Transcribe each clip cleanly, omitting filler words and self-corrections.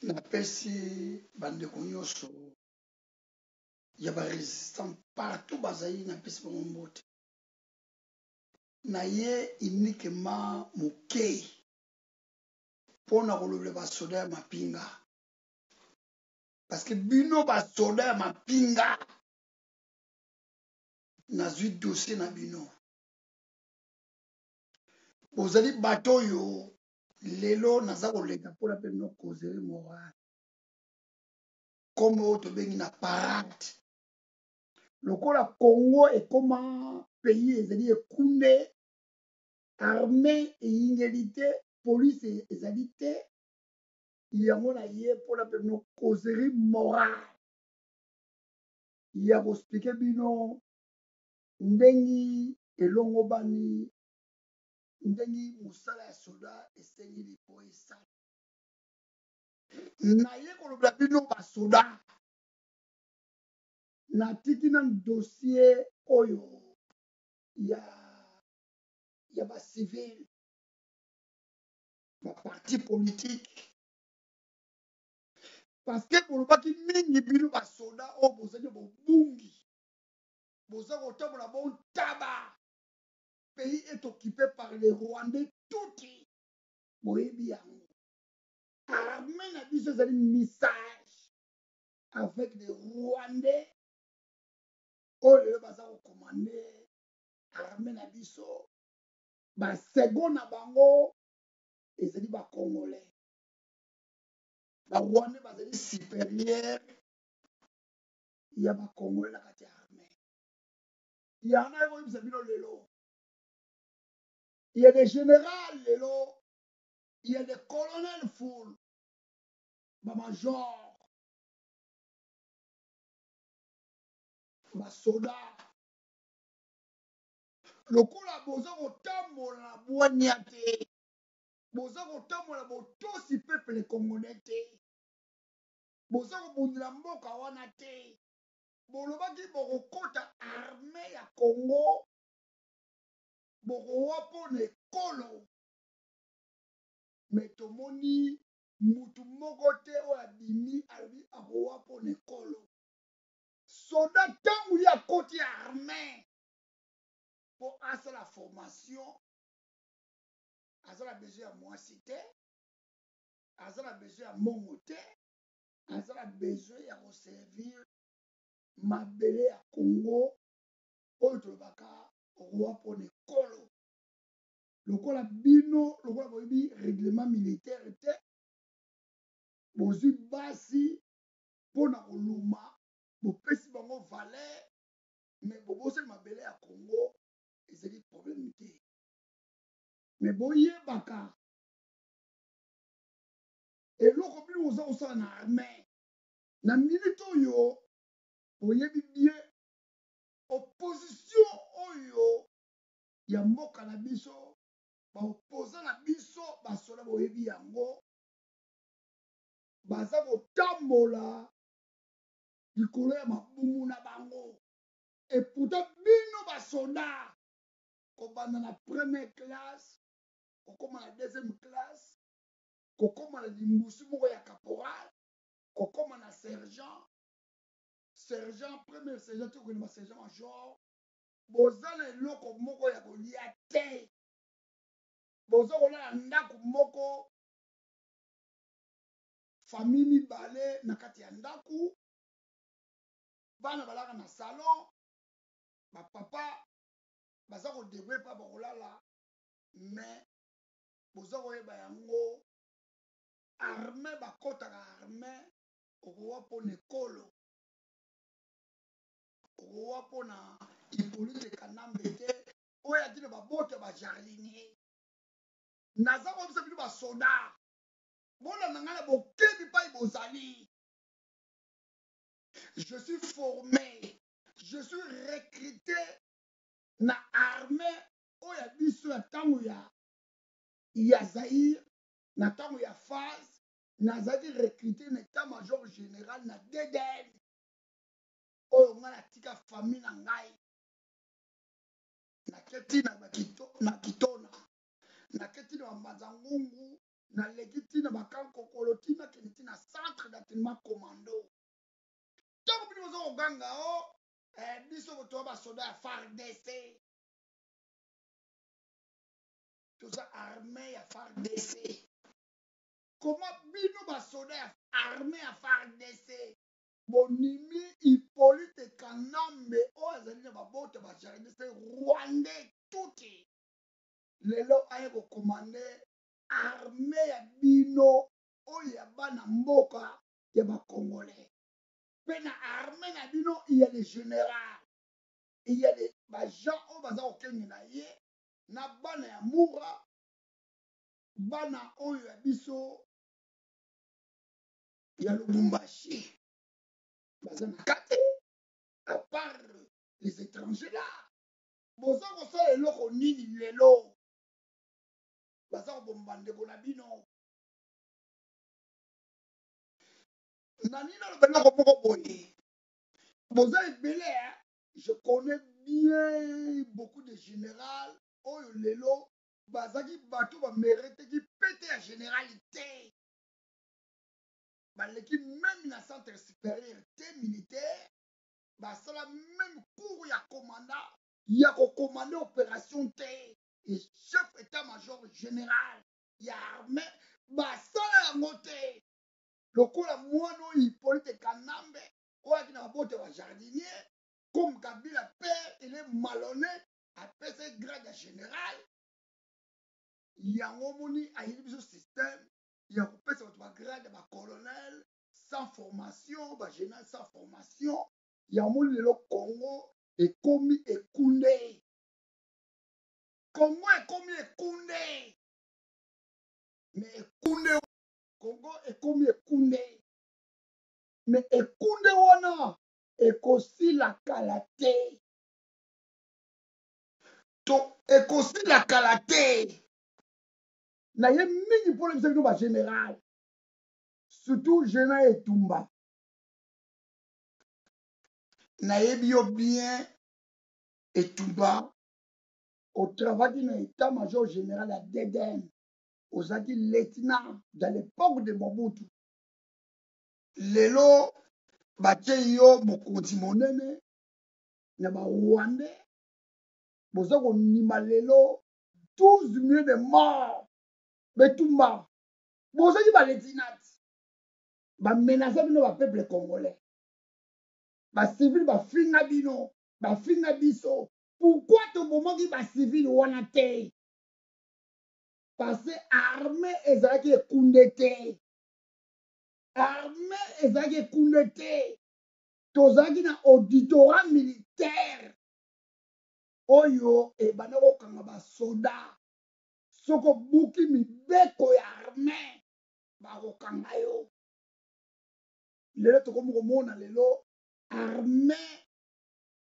Napesi bandeko nyonso ya ba resistants partout bazali, napesi bango mbote. Naye uniquement moke mpo na kolobela basoda ya mapinga, parce que bino basoda ya mapinga nazwi dossier na bino, bozali bato oyo lelo naza koleka mpona mpe bino causerie morale comme oyo tobengi na parade. Lokola Congo ekoma pays ezali ekunde, armée eyingeli te, police ezali te, yango na ye mpona mpe bino causerie morale ya koexplike bino ndenge elongobani, ndenge mosala ya soda esengeli mpo esala. Naye kolobela bino basoda, natiki nanu dossier oyo ya bacivile, baparti politique, parce que bolobaki mingi bino basoda oyo bozali bobungi, boza kotambola bontaba, pays est occupé par les Rwandais tuti, boyebi yango. Armée na biso ezali message avec les Rwandais oyo lelo baza kokomande armée na biso, basecond na bango ezali bacongolais. Barwandais bazali supérieur ya bacongolais na kati ya armée. Yango nayekoyebisa bino lelo, il y a des généraux lelo, il y a des colonels full, bamajor, basoda. Lokola boza kotambola na bwania te, boza kotambola botosi peuple congolais te, boza kobundela mboka wana te, bolobaki bokokota armée ya Congo, bokowa mpona ekolo, me tomoni mutu moko te oyo abimi alobi akowa mpona ekolo. Soda ntango ye akoti armée mpo asala formation, aza na besoin ya mwasi te, aza na besoin ya mbongo te, aza na besoin ya koservir mabele ya Congo oyo tolobaka roi mpona ekolo. Lokola bino, lokola boyebi règlement militaire te, bozwi basi mpona koluma, bopesi bango valeur, mais bobosani mabele ya Congo, ezali problème te. Mais boyebaka eloko bino boza kosala na armée na minute oyo, boyebi bien opposition oyo ya mboka na biso, baopoza na biso basoda, boyebi yango, baza kotambola likolo ya mabumu na bango. Et pourtant bino basoda, kobanda na première classe kokóma na deuxième classe, kokóma na limbusu moko ya caporal, kokóma na sergent, sergent premier sergent te, kokende ba sergent major, boza na eloko moko ya kolia te, boza kolala ndako moko, famille mibale na kati ya ndako, bana balaka na salon, bapapa baza kodebrouille mpa bakolala. Mais boza koyeba yango, armée bakɔtaka armée okowa mpona ekolo, okowa mpona Hippolyte Kanambe te oyo atina babota bajardinier. Naza koyebisa bino basoda, bolanda ngai na bokebi pai bozali. Je suis formé, je suis recruté na armée oyo ya biso ya ntango ya Zaïre, na ntango ya phase nazalaki recruté na état major général na DDN oyo ngai natika famille na ngai, naketi na kitona, naketi na bambanza ngungu. Naleki ti na ba camp kokolo ti nakende ti na centre d'entraînement commando. Ntango bino boza koganga o oh, eh, biso botoa basoda ya FARDC, toza armée ya FARDC. Koma bino basoda ya armée ya FARDC bonimi Hippolyte Kanambe oyo azali na babota ba jardin rwandais tuti lelo aye kokomande armee ya bino oyo ya bana mboka ya ba congolais mpe na armee na bino il y a des général il y a des ba gens oyo baza kokengela ye na bana ya mura bana oyo ya biso ya Lubumbashi baza na kati à part les étrangers là boza kosala eloko nini lelo baza koboma bandeko na bino na nini aloba eloko moko boye boza ebele je connais bien beaucoup de général oyo lelo bazaki bato bameriteki pete ya généralité baleki meme na centre supérieur te militaire basala meme cours ya commandant ya kocommande opération te et chef état major général ya armée basala yango te lokola mwana oyo Hippolyte Kanambe oyo ayaki na mabota ya bajardinier comme Kabila père il est malhonnête apesa ye grade ya général yango omoni ayeli biso système ya kopesa bato bagrade ya bacolonel sans formation bagénéral sans formation yango omoni lelo Congo ekomi ekunde Congo ekomi ekunde mais ekunde Congo ekomi ekunde mais ekunde wana ekosila kala te to ekosila kala te na ye mingi mpo na biso bino ba général surtout général etumba nayebi yo bien etumba otravaki na état major général ya DDM ozalaki lieutenant dans l'époque de Mobutu lelo batie yo mokonzi monene na ba rwandais boza kondima lelo 12 millions de morts betumba bozali ba lieutenant bamenasa bino ba peuple congolais ba civil bafinga bino bafinga biso pourquoi tobomaki ba civil wana te parce que armée ezalaki ekunde te armée ezalaki ekunde te tozalaki na auditorat militaire oyo ebanda kokanga basoda soki obuki mibeko ya armée bakokanga yo lelo tokomi komona lelo armée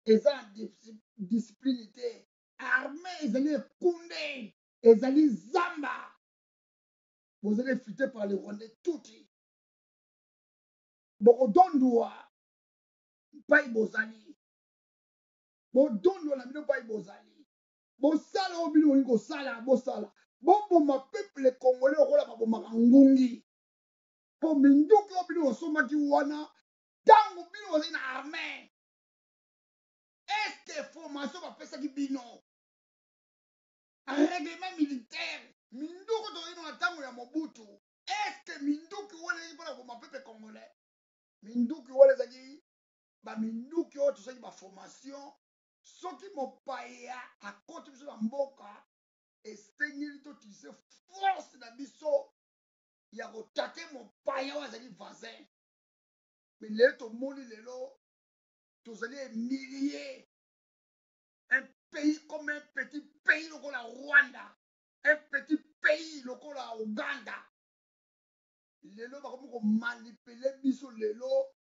eza na discipline te armée ezali ekunde ezali zamba bozali infiltré par les rwandais tuti bokodondwa mpai bozali bodondwa na bino mpai bozali bosala oyo bino bolingi kosala bosala boboma peuple congolais lokola babomaka ngungi mpo minduki oyo bino bosombaki wana ntango bino bozali na armée eske formation bapesaki bino règlement militaire minduki tozali na ntango ya Mobutu eske minduki wana ezalaki mpona koboma peuple congolais minduki wana ezalaki baminduki oyo tozalaki baformation soki mopaya akoti biso na mboka esengeli toutilize force na biso ya kotake mopaya oyo azali voisin me lelo tomoni lelo tozali humilie un pays comme un petit pays lokola Rwanda un petit pays lokola Ouganda lelo bakomi komanipele biso lelo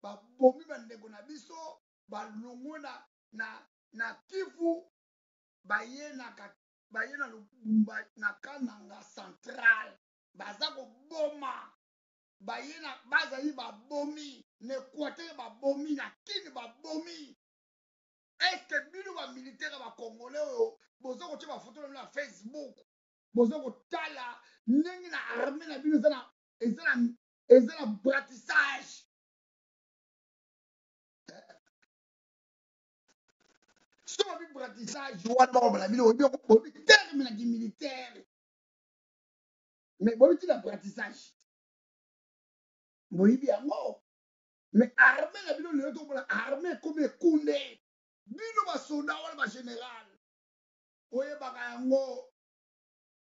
babomi bandeko na biso balongwe na, na, na Kivu baye na, baye na Lubumba na Kananga central baza koboma baye na bazali babomi na Equateur babomi na Kin babomi eske bino ba militaire ya ba congolais oyo boza kotia bafoto na bino na Facebook boza kotala Ndenge na armée na bino eza na eza na eza na bratissage. Soki babi bratissage wana bakobala bino oyebi oyebi terme na kimilitaire mais boyebi ntina bratissage boyebi yango mais armée na bino lelo tokomona armée ekomi ekunde bino basoda wana bagénéral oyebaka yango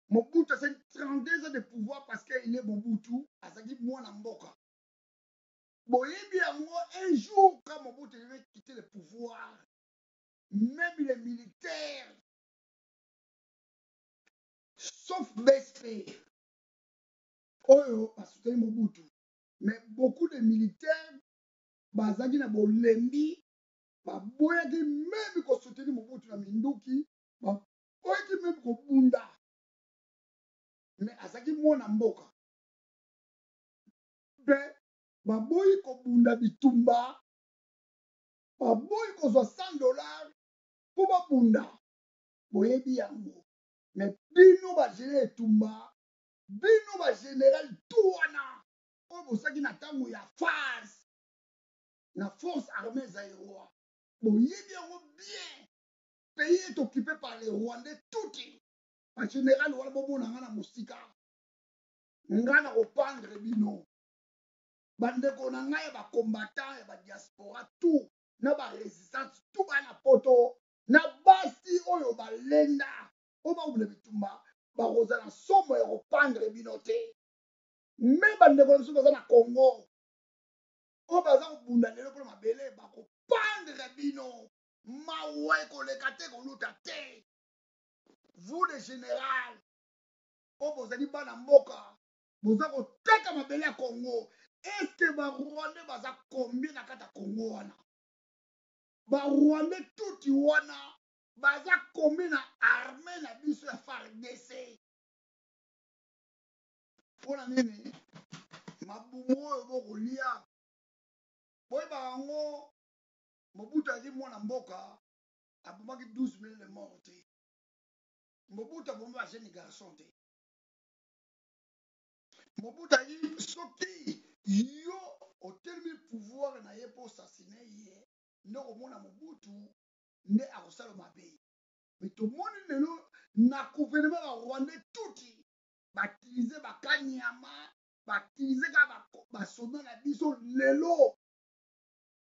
Mobutu asali 32 ans de pouvoir parce que il est Mobutu azalaki mwana mboka boyebi yango un jour quand Mobutu devait quitter le pouvoir même les militaires sauf BSP oyo basutani Mobutu mais beaucoup de militaires bazalaki na bolembi baboyaki meme kosuteni Mobutu na minduki baboyaki meme kobunda mais azalaki mwana mboka mpe baboyi kobunda bitumba baboyi kozwa 100 dollar mpo babunda boyebi yango me bino bagene etumba bino bagénéral tu wana oyo bosaki na ntango ya phase na force armée zairois boyebi yango bien pays est occupé par les rwandais tuti bagénéral wana bomona nga na mosika nga na kopandre bino bandeko na ngai ya bacombattant ya badiaspora tout na barésistance tout bana poto na basi oyo balenda oyo bakobunda bitumba bakozala nsomo ya kopandre bino te me bandeko na biso baza na congo oyo baza kobunda lelo mpona mabele bakopandre bino mawa ekoleka te koluta te vous le général oyo bozali bana mboka boza koteka mabele ya congo eske barwandais baza combien na kati ya congo wana barwandais tuti wana baza combien na armée na biso ya fardc mpo na nini mabumu oyo bokolia boyebaka yango mobutu azali mwana mboka abomaki 12 mille de mort te mobutu abomi ba jeune garçon te mobutu ayi soki yo otelemi pouvoir na ye mpo osasine ye nde okomona mobutu nde akosala mabe me tomoni lelo na gouvernement ba rwandais tuti bautilize bakanyama bautilize kaka basoda na biso lelo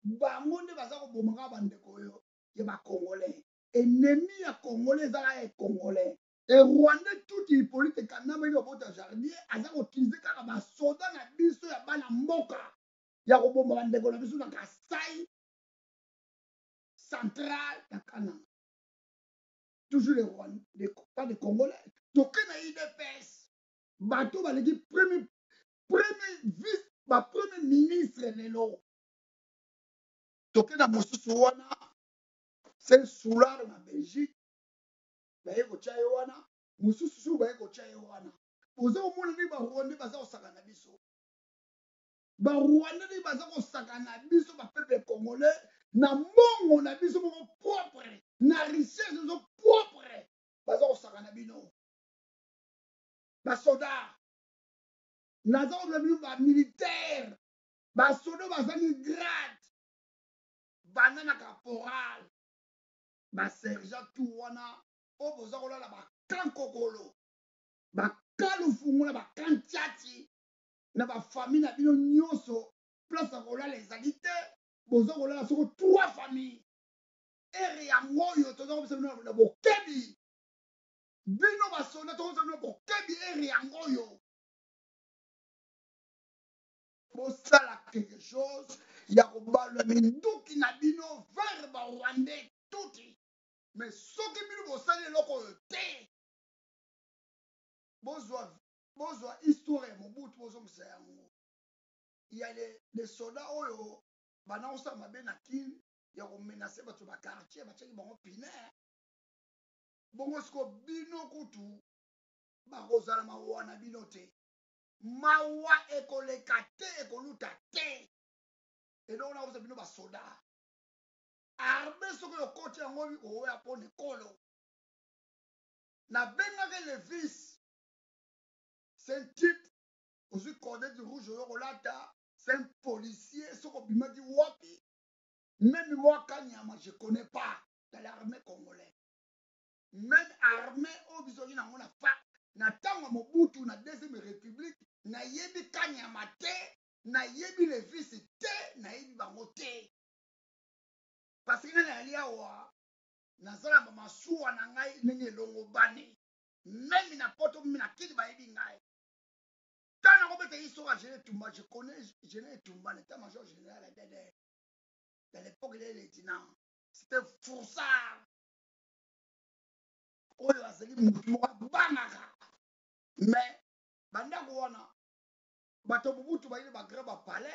bango nde baza koboma kaka bandeko oyo ya bacongolais ennemi ya congolais ezaka ya congolais e rwandais tuti hippolyte kanambe nde babota jardinier aza koutilize kaka basoda na biso ya bana mboka ya koboma bandeko na biso na kasai central na kananga toujours les rwandais pas des congolais toke na idps bato baleki premier premier vice ba premier ministre lelo toke na mosusu wana se soulard na belgique baye kotya ye wana mosusu susu baye kotya ye wana oza komona ndenge barwandais baza kosaka na biso barwandais ndenge baza kosaka na biso bapeuple congolais na mbongo na biso moko propre na richesse biso propre baza kosaka na bino basoda naza koloba bino bamilitaire basoda bazangi grade banda na caporal basergent tout wana oyo boza kolala bakankokolo bakalufungola bakantiati na bafamille na bino nyonso place ya kolala ezali te boza kolala soko trois famille ere yango oyo toza kopesa bino na bokebi bino basoda tokozala bino bokebi ere yango oyo bosala quelque chose ya kobalwa minduki na bino vers barwandais tuti mais soki bino bosali eloko oyo te bozwa bozwa histoire ya mobutu bozongisa yango ya le soda oyo banda kosala mabe na kin ya komenase bato ba quartier batiaki bango pine bongo siko bino kutu bakozala mawa na bino te mawa ekoleka te ekoluta te eloko nakosa bino basoda arme soki okoti yango oya mpo na ekolo nabengaki le vice. C'est un type ozwi cordette rouge oyo kolata, c'est un policier soki obimaki wapi. Même moi Kanyama je connais pas dans l'armée congolaise. Même armée oyo biso toki nango na fa na ntango ya Mobutu na deuxième république, nayebi Kanyama te, nayebi Levis te, nayebi bango te. Parce que ngai nayali awa naza na bamasuwa na ngai ndenge elongobani, meme na poto meme na kini bayebi ngai. Ntango nakobeta histoire ya Géné Etumba, je connais Géné Etumba, l'état major général ya DDR. Dans l'époque il est lieutenant, c'était Foursard oyo azali motu moko abangaka. Mais bandako wana bato Mobutu bayini bagrand bapalais,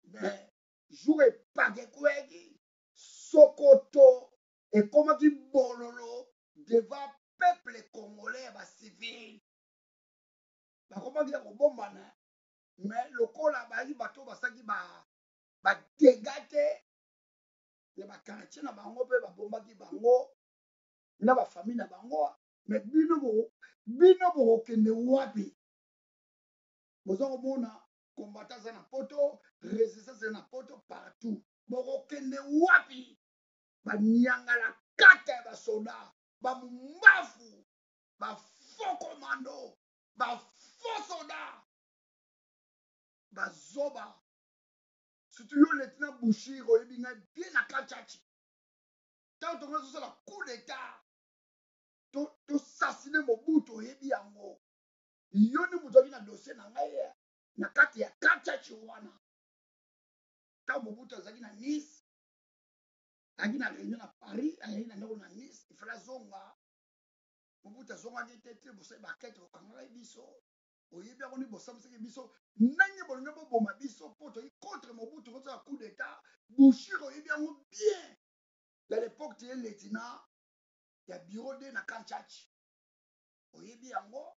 mais jour epake ekweyaki, Sokoto ekomaki bololo devant peuple congolais ya bacivile, bakomaki ya kobombana. Mais lokola bayaki bato basalaki badega te na bakartier na bango mpe babombaki bango na bafamille na bango. Mais bino bino bokokende wapi? Boza komona combattant aza na poto, résistance eza na poto, partout. Bokokende wapi? Banyangala kata ya basoda, bamumbafu, bafaux commando, bafaux soda, bazoba. Surtout yo lieutenant Bouchir, oyebi ngai bien na Kachachi. Ntango tongo nazosala coup d'état, tosasine Mobutu, oyebi yango. Yo nde moto azalaki na dossier na ngai na kati ya Kachachi wana. Ntango Mobutu azalaki na Nice, ayaki na réunion na Paris, ayaki na ndako na Nice, ifala azonga. Mobutu azongaki te te, bosali bakete bokangaki biso. Oyebi yango nini bosambisaki biso ndenge bolingi boboma biso mpo toyi contre Mobutu kosala coup d'état. Bouchir oyebi yango bien. À l'époque tu es lieutenant ya bureau 2 na Kanchachi. Oyebi yango,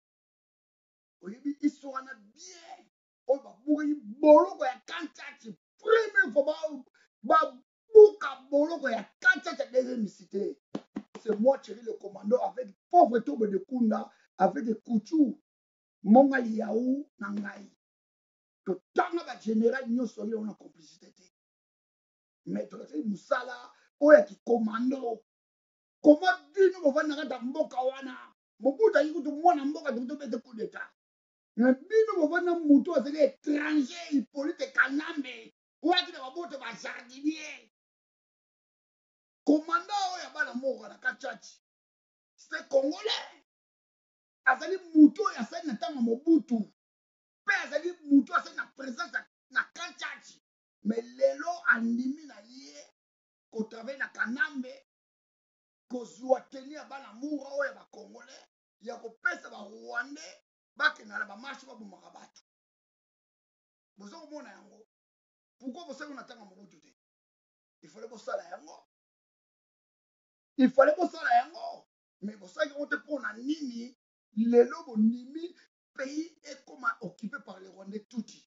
oyebi histoire wana bien. Oyo babukaki boloko ya Kanchachi première fois babuka boloko ya Kanchachi ya deuxième cité. C'est moi Thierry le commando avec pauvre Tobe de Kunda avec Kouchou Monga Liaou na ngai. Totanga ba général nyonso oyo na complicité te. Mais tolakisaki mosala oyo ya kikomando. Koma bino bovandi na kati ya mboka wana, Mobutu ayaki kutu mwana mboka toki tobete coup d'état. Mais bino bovandi na motu azali étranger, Hippolyte Kanambe, oyo ayaki na baboto ba jardinier. Komanda oyo ya bana mboka na Kachachi, c'est congolais. Azali motu oyo asali na ntango ya Mobutu, mpe azali motu asali na présence na Kachachi. Mais lelo andimi na ye kotravaille na Kanambe, kozwa tenue ya bana mura oyo ya bacongolais ya kopesa ba rwandais bakenda na bamarche babomaka bato. Boza komona yango. Pourquoi bosali na ntango ya Mobutu te? Il fallait bosala yango, il fallait bosala yango, mais bosalaki yango te. Mpo na nini lelo bondimi pays ekoma occupé par les rwandais tuti?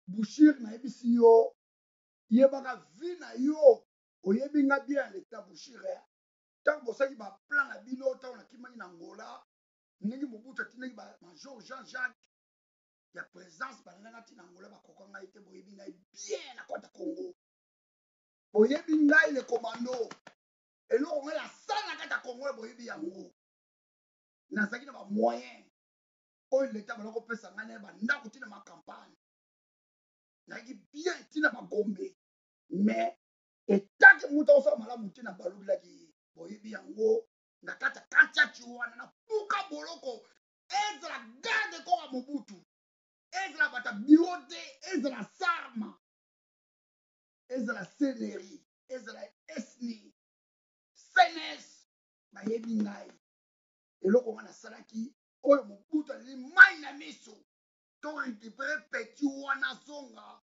Bouchir, nayebisi yo, yebaka vie na yo, oyebi nga bien leta Bouchir. Ntango bosalaki baplan na bino, ntango nakimaki na Angola, ndenge Mobutu atindaki ba major Jean-Jacques ya présence, balandanga ntina Angola, bakoka ngai te. Boyebi ngai bien na kota Congo, boyebi ngai le commando. Eloko ngai nasala na kati ya Congo, boyebi yango. Nazalaki na bamoyen oyo leta bala kopesa ngai na bandako ntina macampagne, nayaki bien ntina bagombe. Mais etaki moto akosala malamu te, na balobelaki ye, boyebi yango. Na kati ya Kantiachi wana nabuka boloko, ezala garde koka Mobutu, ezala bato ya bureau te, ezala sarma, ezala seneri, ezala esni cns, bayebi ngai. Eloko nga nasalaki oyo Mobutu aleli mai na miso, to récupérer petit wana zonga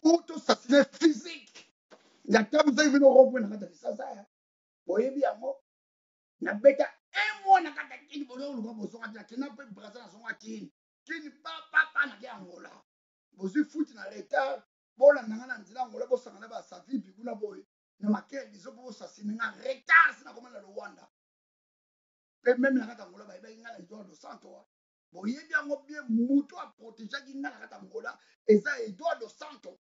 ou tosasine physique. Natambusaki bino rompo na kati ya kisasa, boyebi yango. Nabeta un mois na kati ya Kini, boza koluka bozonga te. Nakenda mpe Braza, nazonga Kini, Kini papapa, nake Angola. Bozwi futi na retard, bolanda nga na nzela Angola, bosanga na basavipi kuna boye na makele lizo mpo bosasine nga retard. Si nakoma na Luanda mpe meme na kati ya Angola bayebaki. eza Eduardo Santo. Boyebi yango bien, moto aprotegeaki nga na kati ya Angola eza Eduardo Santo.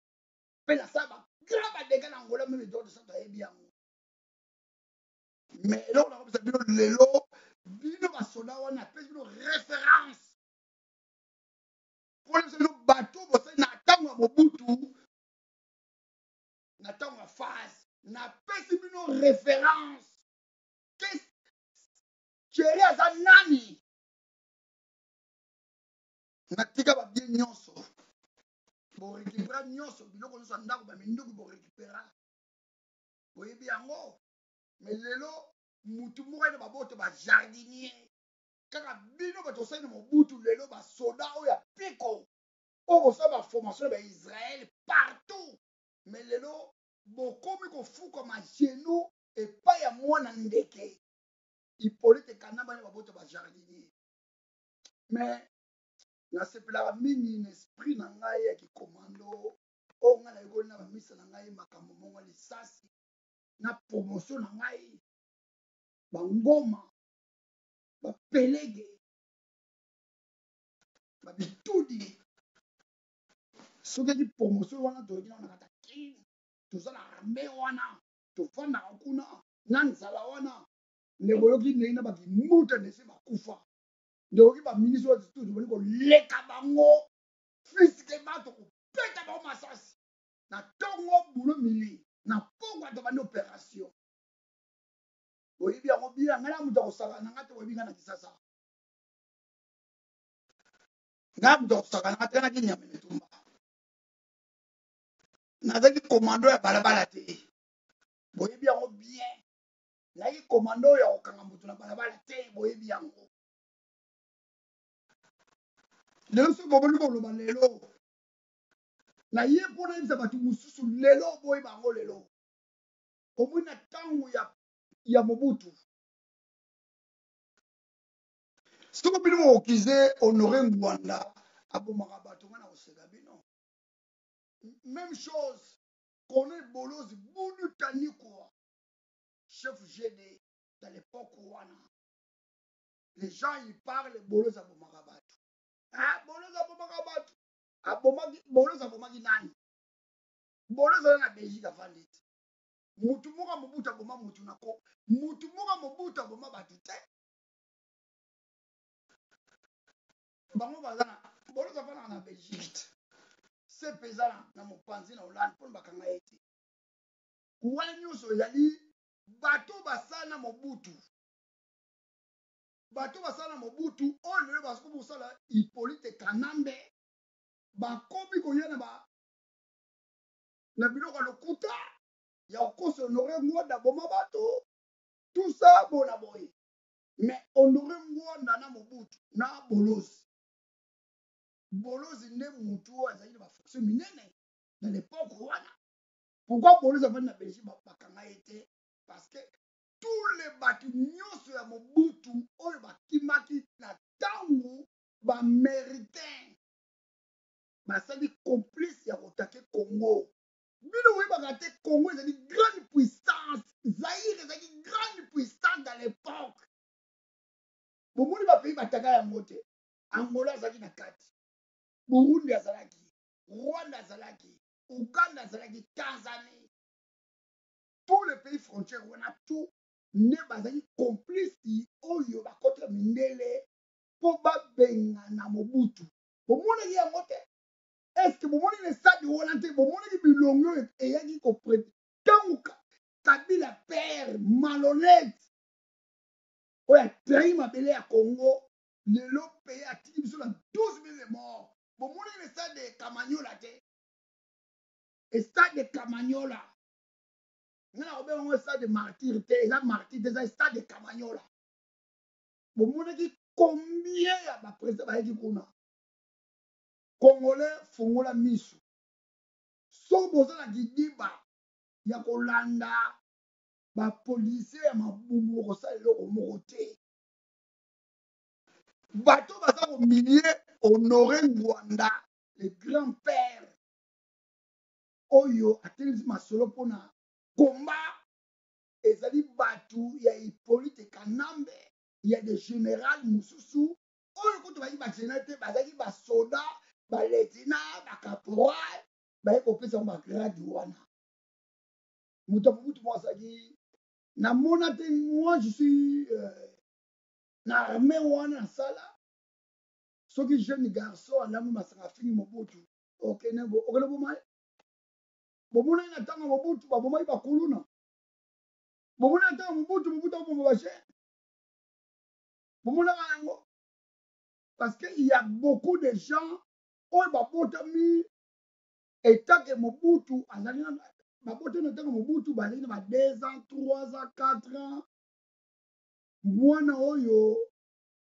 Mpe nasala ba grand ba dégâts na Angola, meme Eduardo Santo ayebi yango. Mais eloko nakopesa bino lelo, bino basoda wana, apesi bino référence mpona biso bino bato bosali na ntango ya Mobutu, na ntango ya phase, napesi bino référence. Thierry aza nani? Natika babie nyonso, borekipera nyonso, biloko nyonso ya ndako, baminduki borekipera, boyebi yango. Me lelo mutu moko aye na baboto ba jardinier kaka bino bato osali na Mobutu. Lelo basoda oyo ya piko oyo bosala baformation na baisrael partout, me lelo bokomi kofukama genou epai ya mwana ndeke Hippolyte Kanamba na baboto ba jardinier. Mais nasepelaka mingi na esprit na ngai ya kikomando oyo ngai nayekoli na bamisa na ngai makambo mongo lisasi na promotion na ngai, bangoma, bapelege, babitudi. Soki eki promotion wana, toyoki nano na kata kini, toza na arme wana, tofandaka kuna na nzala wana. Nde boyoki ndenge na bakimbuta ndese bakufa, nde oyoki baministre oyo tobandi koleka bango physiquement, tokopeta bango masasi na ntongo, bulo mili na pokwa, tobandi opération. Boyebi yango bien, ngai na moto akosaka na ngai te. Boyebi ngai na Kisasa, ngai moto akosaka na ngai te. Naki nyama etumba, nazalaki komando ya balabala te, boyebi yango bien. Nayaki komando oyo ya kokanga moto na balabala te, boyebi yango. Lelo soki boboni koloba lelo, naye mpo nayebisa bato mosusu lelo, boyeba yango lelo. Omoni na ntango ya Mobutu, soki bino bokokize Honore Ngwanda abomaka bato, ngai na koseka bino. Même chose Colonel Bolozi Budu Tanikwa, chef GD dans l'époque wana. Les gens, ils parlent, Bolozi abomaka bato. Ah, Bolozi abomaka bato, abomaki. Bolozi abomaki nani? Bolozi aza na Belgique, avandi te. Mutu moko ya Mobutu aboma mutu na ko, mutu moko ya Mobutu aboma bato te. Bango baza na Bolozi, avandaka na Belgique te. Sepe eza na mopanzi na Hollande mpona bakanga ye te. Wana nyonso ezali bato basala na Mobutu, bato basala na Mobutu oyo lelo bakomi kosala Hippolyte Kanambe, bakomi koya na ba na biloko ya lokuta ya kokosa Honore Ngwanda aboma bato, tout ça bona boye. Mais Honore Ngwanda na Mobutu na Bolozi, Bolozi nde mutu oyo azalaki na bafonction minene na l'époque wana. Pourquoi Bolozi avandi na Belgique, bakanga ye te? Parce que tous les bato nyonso ya Mobutu oyo bakimaki na ntango baaméricain basali complice ya kotake Congo. Bino boyebaka te, Congo ezali grande puissance, Zaire ezalaki grande puissance dans l'époque. Bomoni bapays bataka yango te. Angola azalaki na kati, Burundi azalaki, Rwanda azalaki, Uganda azalaki, Tanzanie, tous les pays frontières wana, tout nde bazalaki complice oyo bakotaka mindele mpo babengana Mobutu. Bomonaki yango te? Est-ce bomoni na stade wana te? Bomonaki bilongi oyo eyaki koprete ntango Kabila père malhonnête oyo atrahi mabele ya Congo, lelo pays atiki biso na 12 000 morts. Bomonaki na stade de Kamanyola te? Stade de Kamanyola, ngai nakobenga yango stade de martyr te, eza martyr te, eza stade de Kamanyola. Bomonaki combien ya baprésident bayaki kuna? Congolais, fongola miso. So boza na kidiba ya kolanda bapolisier ya mabumu, bokosala eloko moko te. Bato baza komilie Honore Ngwanda, le grand père oyo atelemisi masolo mpona komba, ezali bato ya Hippolyte Kanambe. Ya des général mosusu oyo kutu bazalaki bagénéral te, bazalaki basoda, baletina, bacaporal, baye kopesa yango bagrade wana. Moto ya Mobutu moko azalaki, namona te. Moi, je suis na armée wana, nasala. Soki jeune garçon alamwi masanga, afingi Mobutu, okende okende boma ye. Bomonaki na ntango ya Mobutu babomaki bakuluna? Bomonaki na ntango ya Mobutu, Mobutu akoboma bajeune? Bomonaka yango? Parce que il y a beaucoup de gens oyo babotami etake Mobutu azali, babotami na ntango Mobutu, bazali na ba 2 ans, 3 ans, 4 ans. Mwana oyo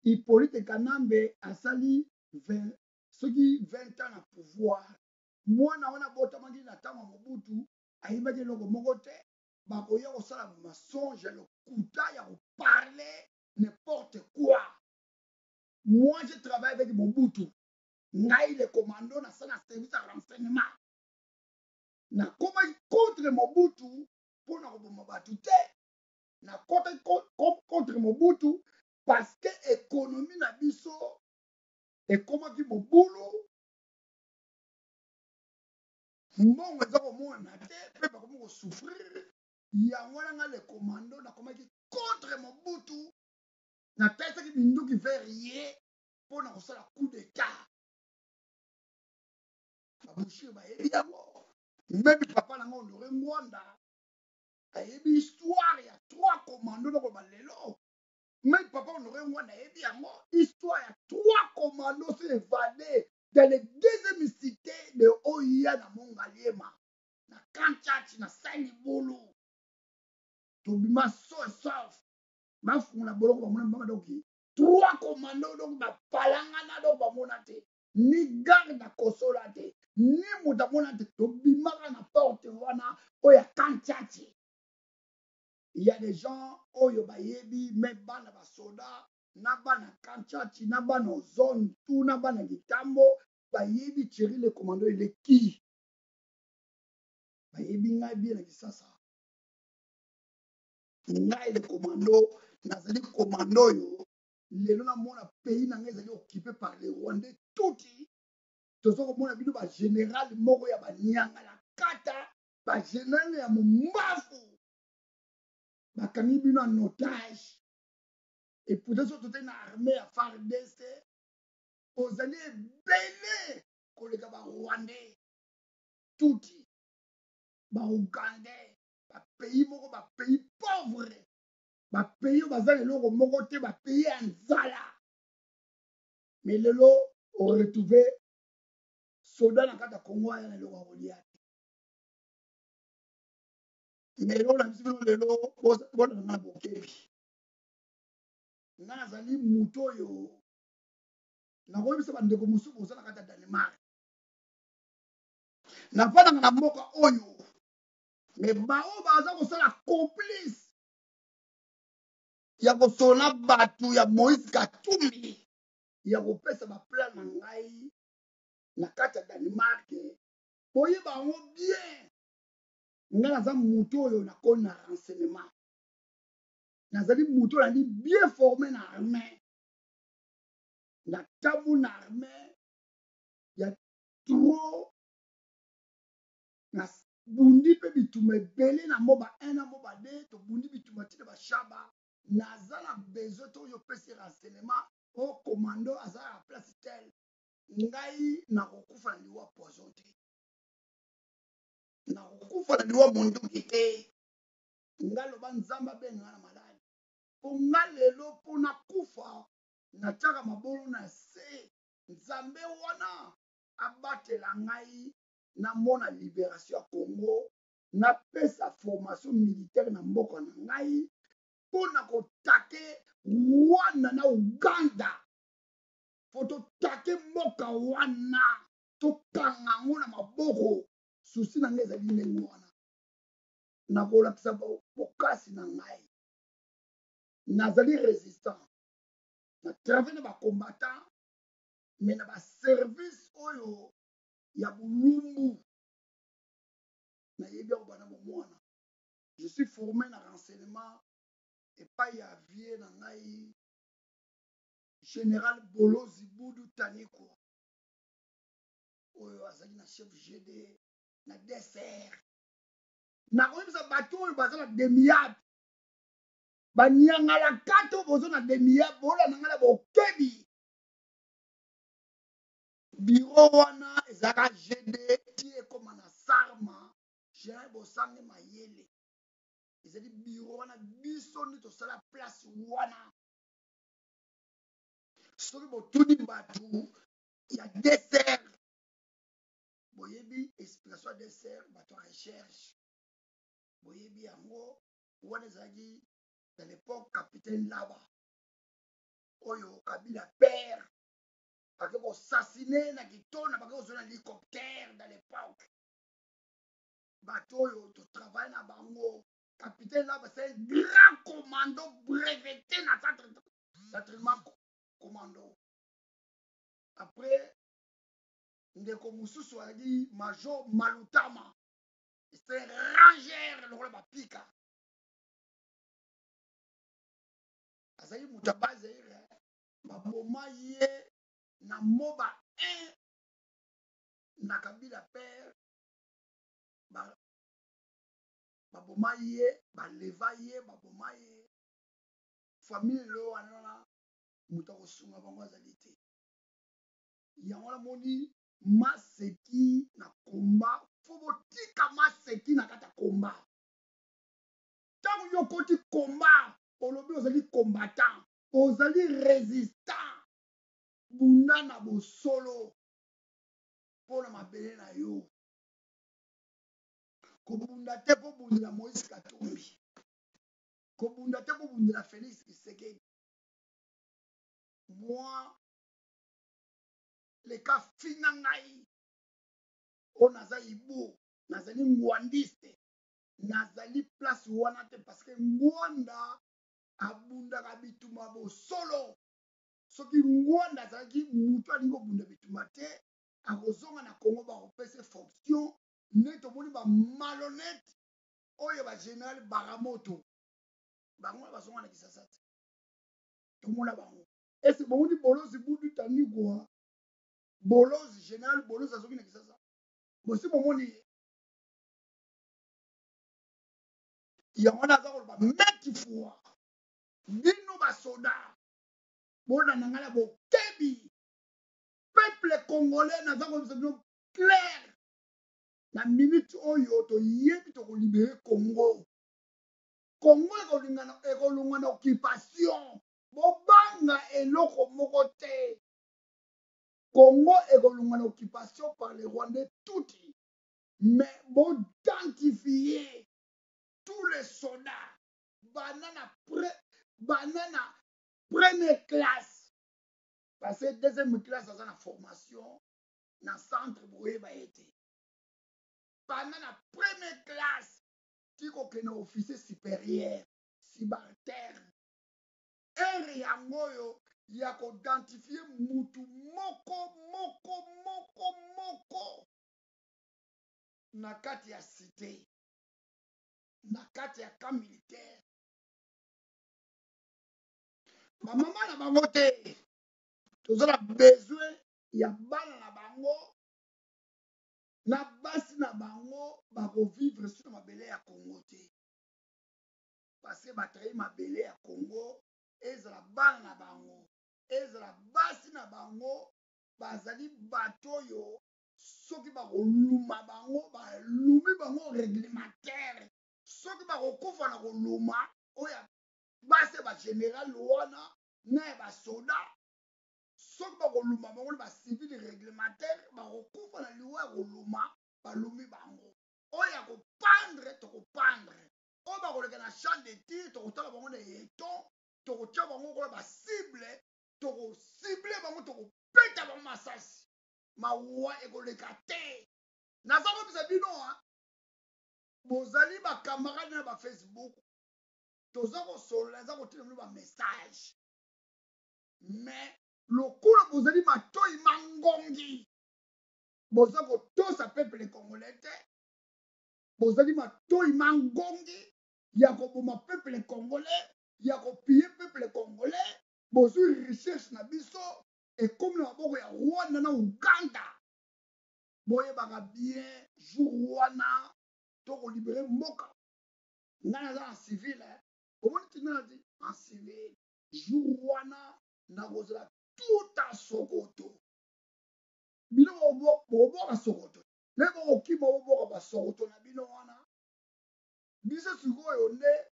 Hippolyte Kanambe asali 20, soki 20 ans na pouvoir, mwana wana abotamaki na ntango ya Mobutu, ayebaki eloko moko te. Bakoya kosala mensonge ya lokuta, ya koparler n'importe quoi. Moi, je travaille avec Mobutu. Ngai le commando, nasala service ya renseignement. Nakomaki contre Mobutu mpona koboma bato te. Nakotaki contre Mobutu parce que économie na biso ekomaki mobulu, mbongo eza komonana te mpe bakomi kosouffrir. Yango wana nga le commando nakomaki contre Mobutu, natalisaki minduki vers ye mpo na kosala coup d'état. Babushir bayebi yango, même papa na nga Honore Ngwanda ayebi histoire ya trois commando. Nakoloba lelo, même papa Honore Ngwanda ayebi yango, histoire ya trois commando s'est évadé dans les deuxième cité de Oya na Mongaliema, na Kanchachi, na Saint-Libulu. Tobima so et sauf, bafungola boloko, bamona bama. Donc trois commando, donc bapalangana, donc bamona te ni garde akosola te, ni moto amona te. Tobimaka na porte wana oyo ya Kanchachi. Il y a des gens oyo bayebi, me bana basoda na bana Kanchachi, na bana zone tu, na bana Kitambo, bayebi Thierry le commando eleki. Bayebi ngai bien na Kisasa. Ngai le commando, nazali commando oyo lelo namona pays na ngai ezali occupé par les Rwandais tuti. Toza komona bino bagénéral moko ya banianga na kata, bagénéral ya mombafu, bakangi bino en otage. Et pourtant so totali na armée ya FARDC, ozali ebele koleka barwandais tuti, baougandais, bapays moko, bapays pauvre, bapays oyo baza na eloko moko te, bapays ya nzala. Mais lelo oretrouve soda na kati ya Kongo aya na eloko ya kolia te. Mais eloko na biso bino lelo, bolanda na bokebi. Nga nazali moto oyo nakoyebisa bandeko mosusu boza na kati ya Danemark. Nafandaka na mboka oyo, mais baoyo baza kosala complice ya kosolola bato ya Moïse Katumbi, ya kopesa baplan na ngai na kati ya Danemark, boyeba yango bien. Ngai naza moto oyo nakoli na renseignement, nazali moto oyo nali bien formé na armée, natambu na armée ya trop, nabundi mpe bitumba ebele na moba 1, na moba 2, tobundi bitumba ntina bashaba. Naza na besoin to oyo opesi renseignement o commando aza na place tel. Ngai nakokufa na liwa poison te, nakokufa na liwa monduki te. Nga loba Nzambe abenga na maladi mpo nga lelo mpo nakufa, natiaka mabolo na se. Nzambe wana abatela ngai, namona libération ya Congo, napesa formation militaire na mboka na ngai mpo na koattaquer Rwanda na Uganda. Fo toattaquer mboka wana, tokanga yango na maboko. Souci na ngai ezali ndenge wana. Nakolakisa bokasi na ngai. Nazali résistant na travail na bacombattant, mais na baservice oyo ya bolumbu, nayebi yango bana bomwana. Je suis formé na renseignement epai ya vie na ngai. General Bolozi Budu Taniko oyo azalaki na chef GD na DCR. Nakoyebisa bato oyo baza na demiap banyangalakata oyo bozo na demiap bolanda ngai na bokebi. Biro wana ezalaka GD ti ekoma na Sarma. General Bosange Mayele ezali biro wana, biso nde tosala place wana. Soki botuni bato ya DCR, boyebi explication ya DCR, bato ya recherche boyebi yango. Wana ezalaki dans l'époque capitaine Laba oyo Kabila père bake kosasine na Kitona, bake kozwa na hélicoptère dans l'époque. Bato oyo totravaille na bango, capitaine Laba c'est un grand commando breveté na centre d'entraînement commando. Après ndeko mosusu azalaki major Malutama, c'est ranger lokola bapika, azalaki moto ya Bazaire, baboma ye na Moba 1 na Kabila père, baboma ye, baleva ye, baboma ye. Famille lelo wana moto akosunga bango azali te. Yango namoni maseki na komba, fo botika maseki na kati ya komba. Ntango yo okoti komba, olobi ozali combattant, ozali résistant, bunda na bosolo mpo na mabele na yo. Kobunda te mpo bundela Moïse Katumbi, kobunda te mpo bundela Félix Tshisekedi. Moi leka finga ngai oyo naza ibu, nazali ngwandiste, nazali place wana te, parce que Ngwanda abundaka bitumba bosolo. Soki Ngwanda azalaki moto alingi kobunda bitumba te, akozonga na Congo, bakopesa fonction. Nde tomoni ba malhonnête oyo ba général Baramoto, bango wana bazonga na Kisasa te, tomona bango. Ese bomoni Bolozi Budu Tanigwa, Bolozi général Bolozi azongi na Kisasa, bosi bomoni ye. Yango wana aza koloba maintes fois, bino basoda bolanda ngai na bokebi. Peuple congolais, naza koyebisa bino clair, na minute oyo toyebi tokolibere Congo. Congo ekolongwa na occupation. Bobanga eloko moko te. Congo ekolongwa na occupation par les Rwandais tuti. Mais boidentifie tous les soldats bana na première classe, parce que deuxième classe aza na formation na centre boyeba ete bana na première classe ti kokende officier supérieur subalterne. Ere yango oyo ya koidentifie mutu moko moko moko moko na kati ya cité, na kati ya camp militaire. Bamama na bango te, toza na besoin ya bana na bango na basi na bango bakovivre sur mabele ya Congo te, parce que batrahi mabele ya Congo. Ezala bana na bango, ezala basi na bango, bazali bato oyo soki bakoluma bango, balumi bango réglementaire. Soki bakokufa na koluma oyo basi ba général wana na ya basoda, soki bakoluma bango na ba civil réglementaire, bakokufa na liwa ya koluma, balumi bango. Oyo ya kopandre, tokopandre. Oyo bakoleka na champ de tir, tokotala bango na eton, tokotia bango kola ba cible, tokocible bango, tokopeta bango masasi. Mawa ekoleka te. Naza koyebisa bino, bozali ba camarade na ba Facebook, toza kosolola, naza kotina bino ba message, mais lokola bozali matoi mangongi, boza kotosa peuple congolais te, bozali matoi mangongi ya koboma peuple congolais, ya kopiller peuple congolais. Bozwi richesse na biso. ekomi na maboko ya Rwanda na Uganda. Boyebaka bien jour wana tokolibere mboka. Ngai naza na civil, omoni tina na ti en civil. Jour wana nakozala tout en sokoto. Bino bokoboka sokoto nde bokokima boboka basokoto na bino wana. Biso sikoyo nde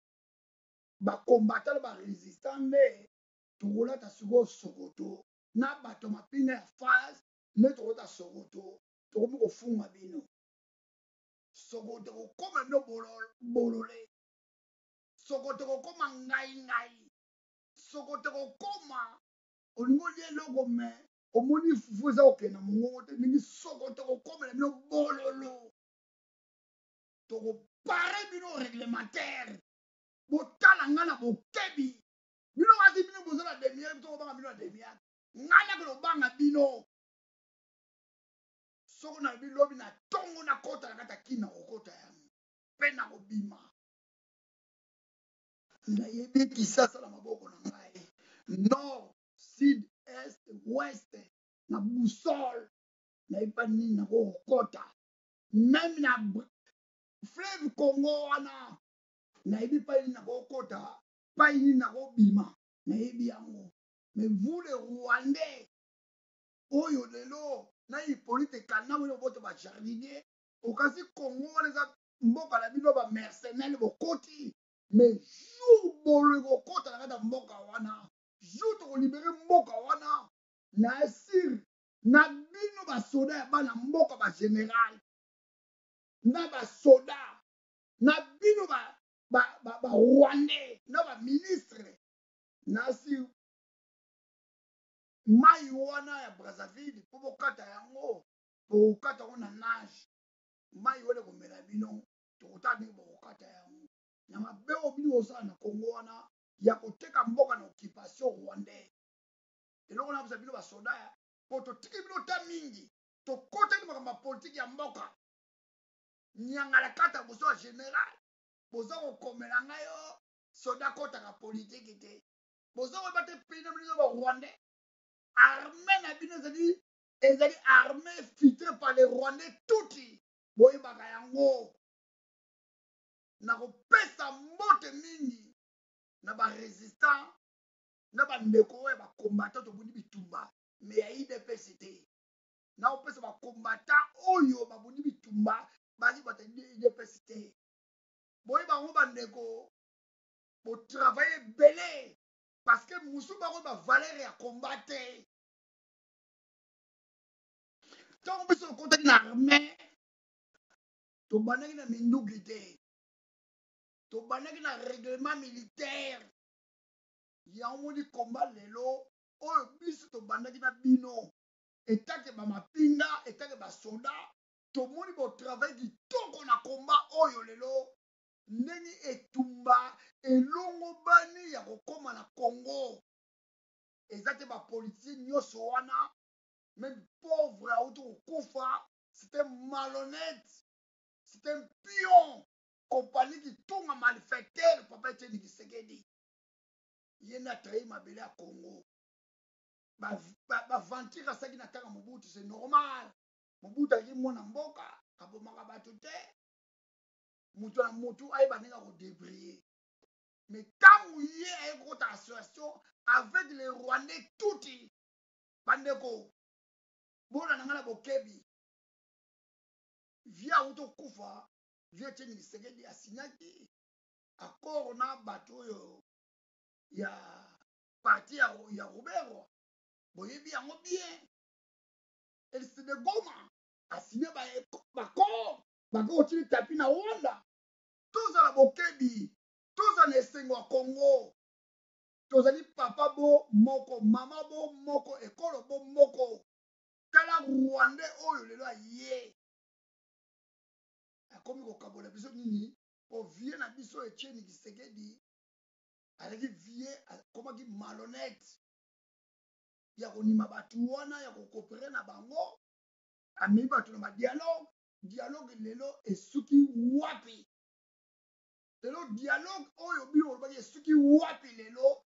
bakombata na baresistant nde tokolata sikoyo sokoto na bato mapinga ya phase nde tokolata sokoto, tokomi kofunga bino sokoto kokoma bino bolole, sokoto kokoma ngai ngai, sokoto kokoma olingi olia eloko me omoni fufu eza kokende na mongongo te ndenge sokoto kokomela bino bololo. Tokopare bino réglementaire, botala ngai na bokebi bino kasi bino boza na demiere, tokobanga bino na demiere, ngai nakolobanga bino soko na bilobi na ntongo nakota na kati ya kina kokota yango mpe nakobima. Nayebi Kisasa na maboko na ngai, nord, sud, est, ouest, na boussole nayebi nini nakokota, meme na fleuve Congo wana nayebi pa nini nakokota, pa nini nakobima, nayebi yango. Mais vous les Rwandais oyo lelo na Hippolyte Kanambe oyo boto ba jardinier okasi Congo wana eza mboka na bino ba mercenaires bokoti, mais jour bolo ekokota na kati ya mboka wana, jour tokolibere mboka wana na sir na bino basoda ya bana mboka ba général na basoda na bino ba ba ba, ba rwandais na ba ministre na sir mai wana ya Brazzaville mpo bokata yango, bokokata yango na nage, mai wana ekomela bino, tokotala ndenge bokokata yango na mabe oyo bino bosala na Congo wana ya koteka mboka na occupation rwandais. Eloko na bino basoda po totiki bino ta mingi, tokotaki makambo ya politike ya mboka nyangala kata bozo ya général boza kokomela ngai yo soda akotaka politike te, boza koyeba te pays na bino ba rwandais, armée na bino ezali armée filtrée par les rwandais tuti, boyebaka yango. Nakopesa mbote mingi na ba résistant na bandeko oyo ya bacombattant tobundi bitumba me ya UDPS te. Nakopesa bacombattant oyo babundi bitumba bali bato ya UDPS te, boyeba yango bandeko, botravaille ebele parce que mosusu bakoyeba valeur ya combat te. Ntango biso tokotaki na armée tobandaki na minduki te, tobandaki na règlement militaire. Yango moni combat lelo oyo biso tobandaki na bino etake bamapinga etake basoda, tomoni botravaille kitoko na combat oyo lelo ndenge etumba elongobani ya kokóma na Congo. Eza te bapoliticien nyonso wana, même pauvre auti kokufa, c'est un malhonnête, c'est un pion, compagnie kitunga malfaiteur papa Etienne Tshisekedi, ye nde atrahi mabele ya Congo. Baventure asalaki na ntango Mobutu, c'est normal, Mobutu azalaki mwana mboka, abomaka bato te, moto na motu ayeba ndenge akodébrouiller. Mais ntango ye aye kokota association avec les Rwandais tuti, bandeko bolanda ngai na bokebi, vie auti okufa, vie Etienne Tshisekedi asignaki accord na bato oyo ya parti ya Ruberwa, boyebi yango bien, RCD Goma asigne baaccord, bakotili tapi na Rwanda. Tozala bokebi, tozala na esengo ya Congo, tozali papa bo moko, mama bo moko, ekolo bo moko. Tala Rwandais oyo lelo aye akomi kokabola biso nini po vie na biso Etienne Tshisekedi azalaki vie akomaki malhonnête ya konima bato wana ya kokopere na bango, amemi bato na badialogue. Dialogue lelo esuki wapi? Lelo dialogue oyo bino olobaki esuki wapi? Lelo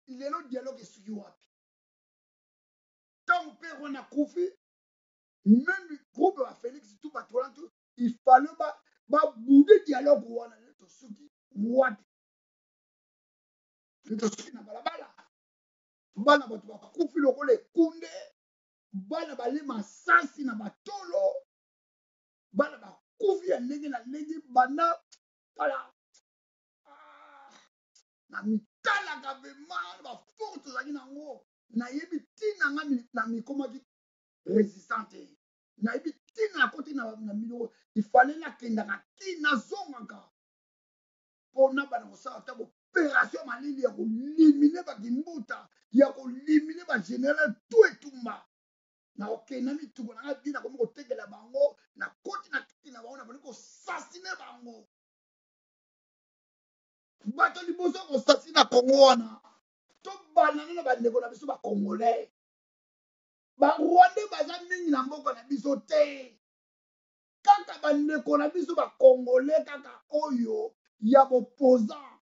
lelo dialogue esuki wapi? père wana akufi, même groupe ya Félix tout bato wana tout, il fallait baboude dialogue wana. Nde tosuki wapi? Nde tosuki na balabala, bana bato bakufi lokola ekunde, bana bale masasi na batolo, bana bakufi ya ndenge na ndenge. Banda tala na mitalaka vraiment baforce tozalaki nango. Nayebi ntina nga na mikomaki résistant te, nayebi ntina nakoti na miloko. Ifale nakendaka ti nazongaka mpona bana kosala ata opération malili ya kolimine bakimbuta, ya kolimine bagénéral tout etumba. Nakokenda mituko na ngai bi, nakomi kotekela bango, nakoti na kiti na bango, nabandi kosasine bango. Bato liboso kosasine na Kongo wana, tobandana na bandeko na biso bacongolais. Barwandais baza mingi na mboka na biso te, kaka bandeko na biso bacongolais, kaka oyo ya boposant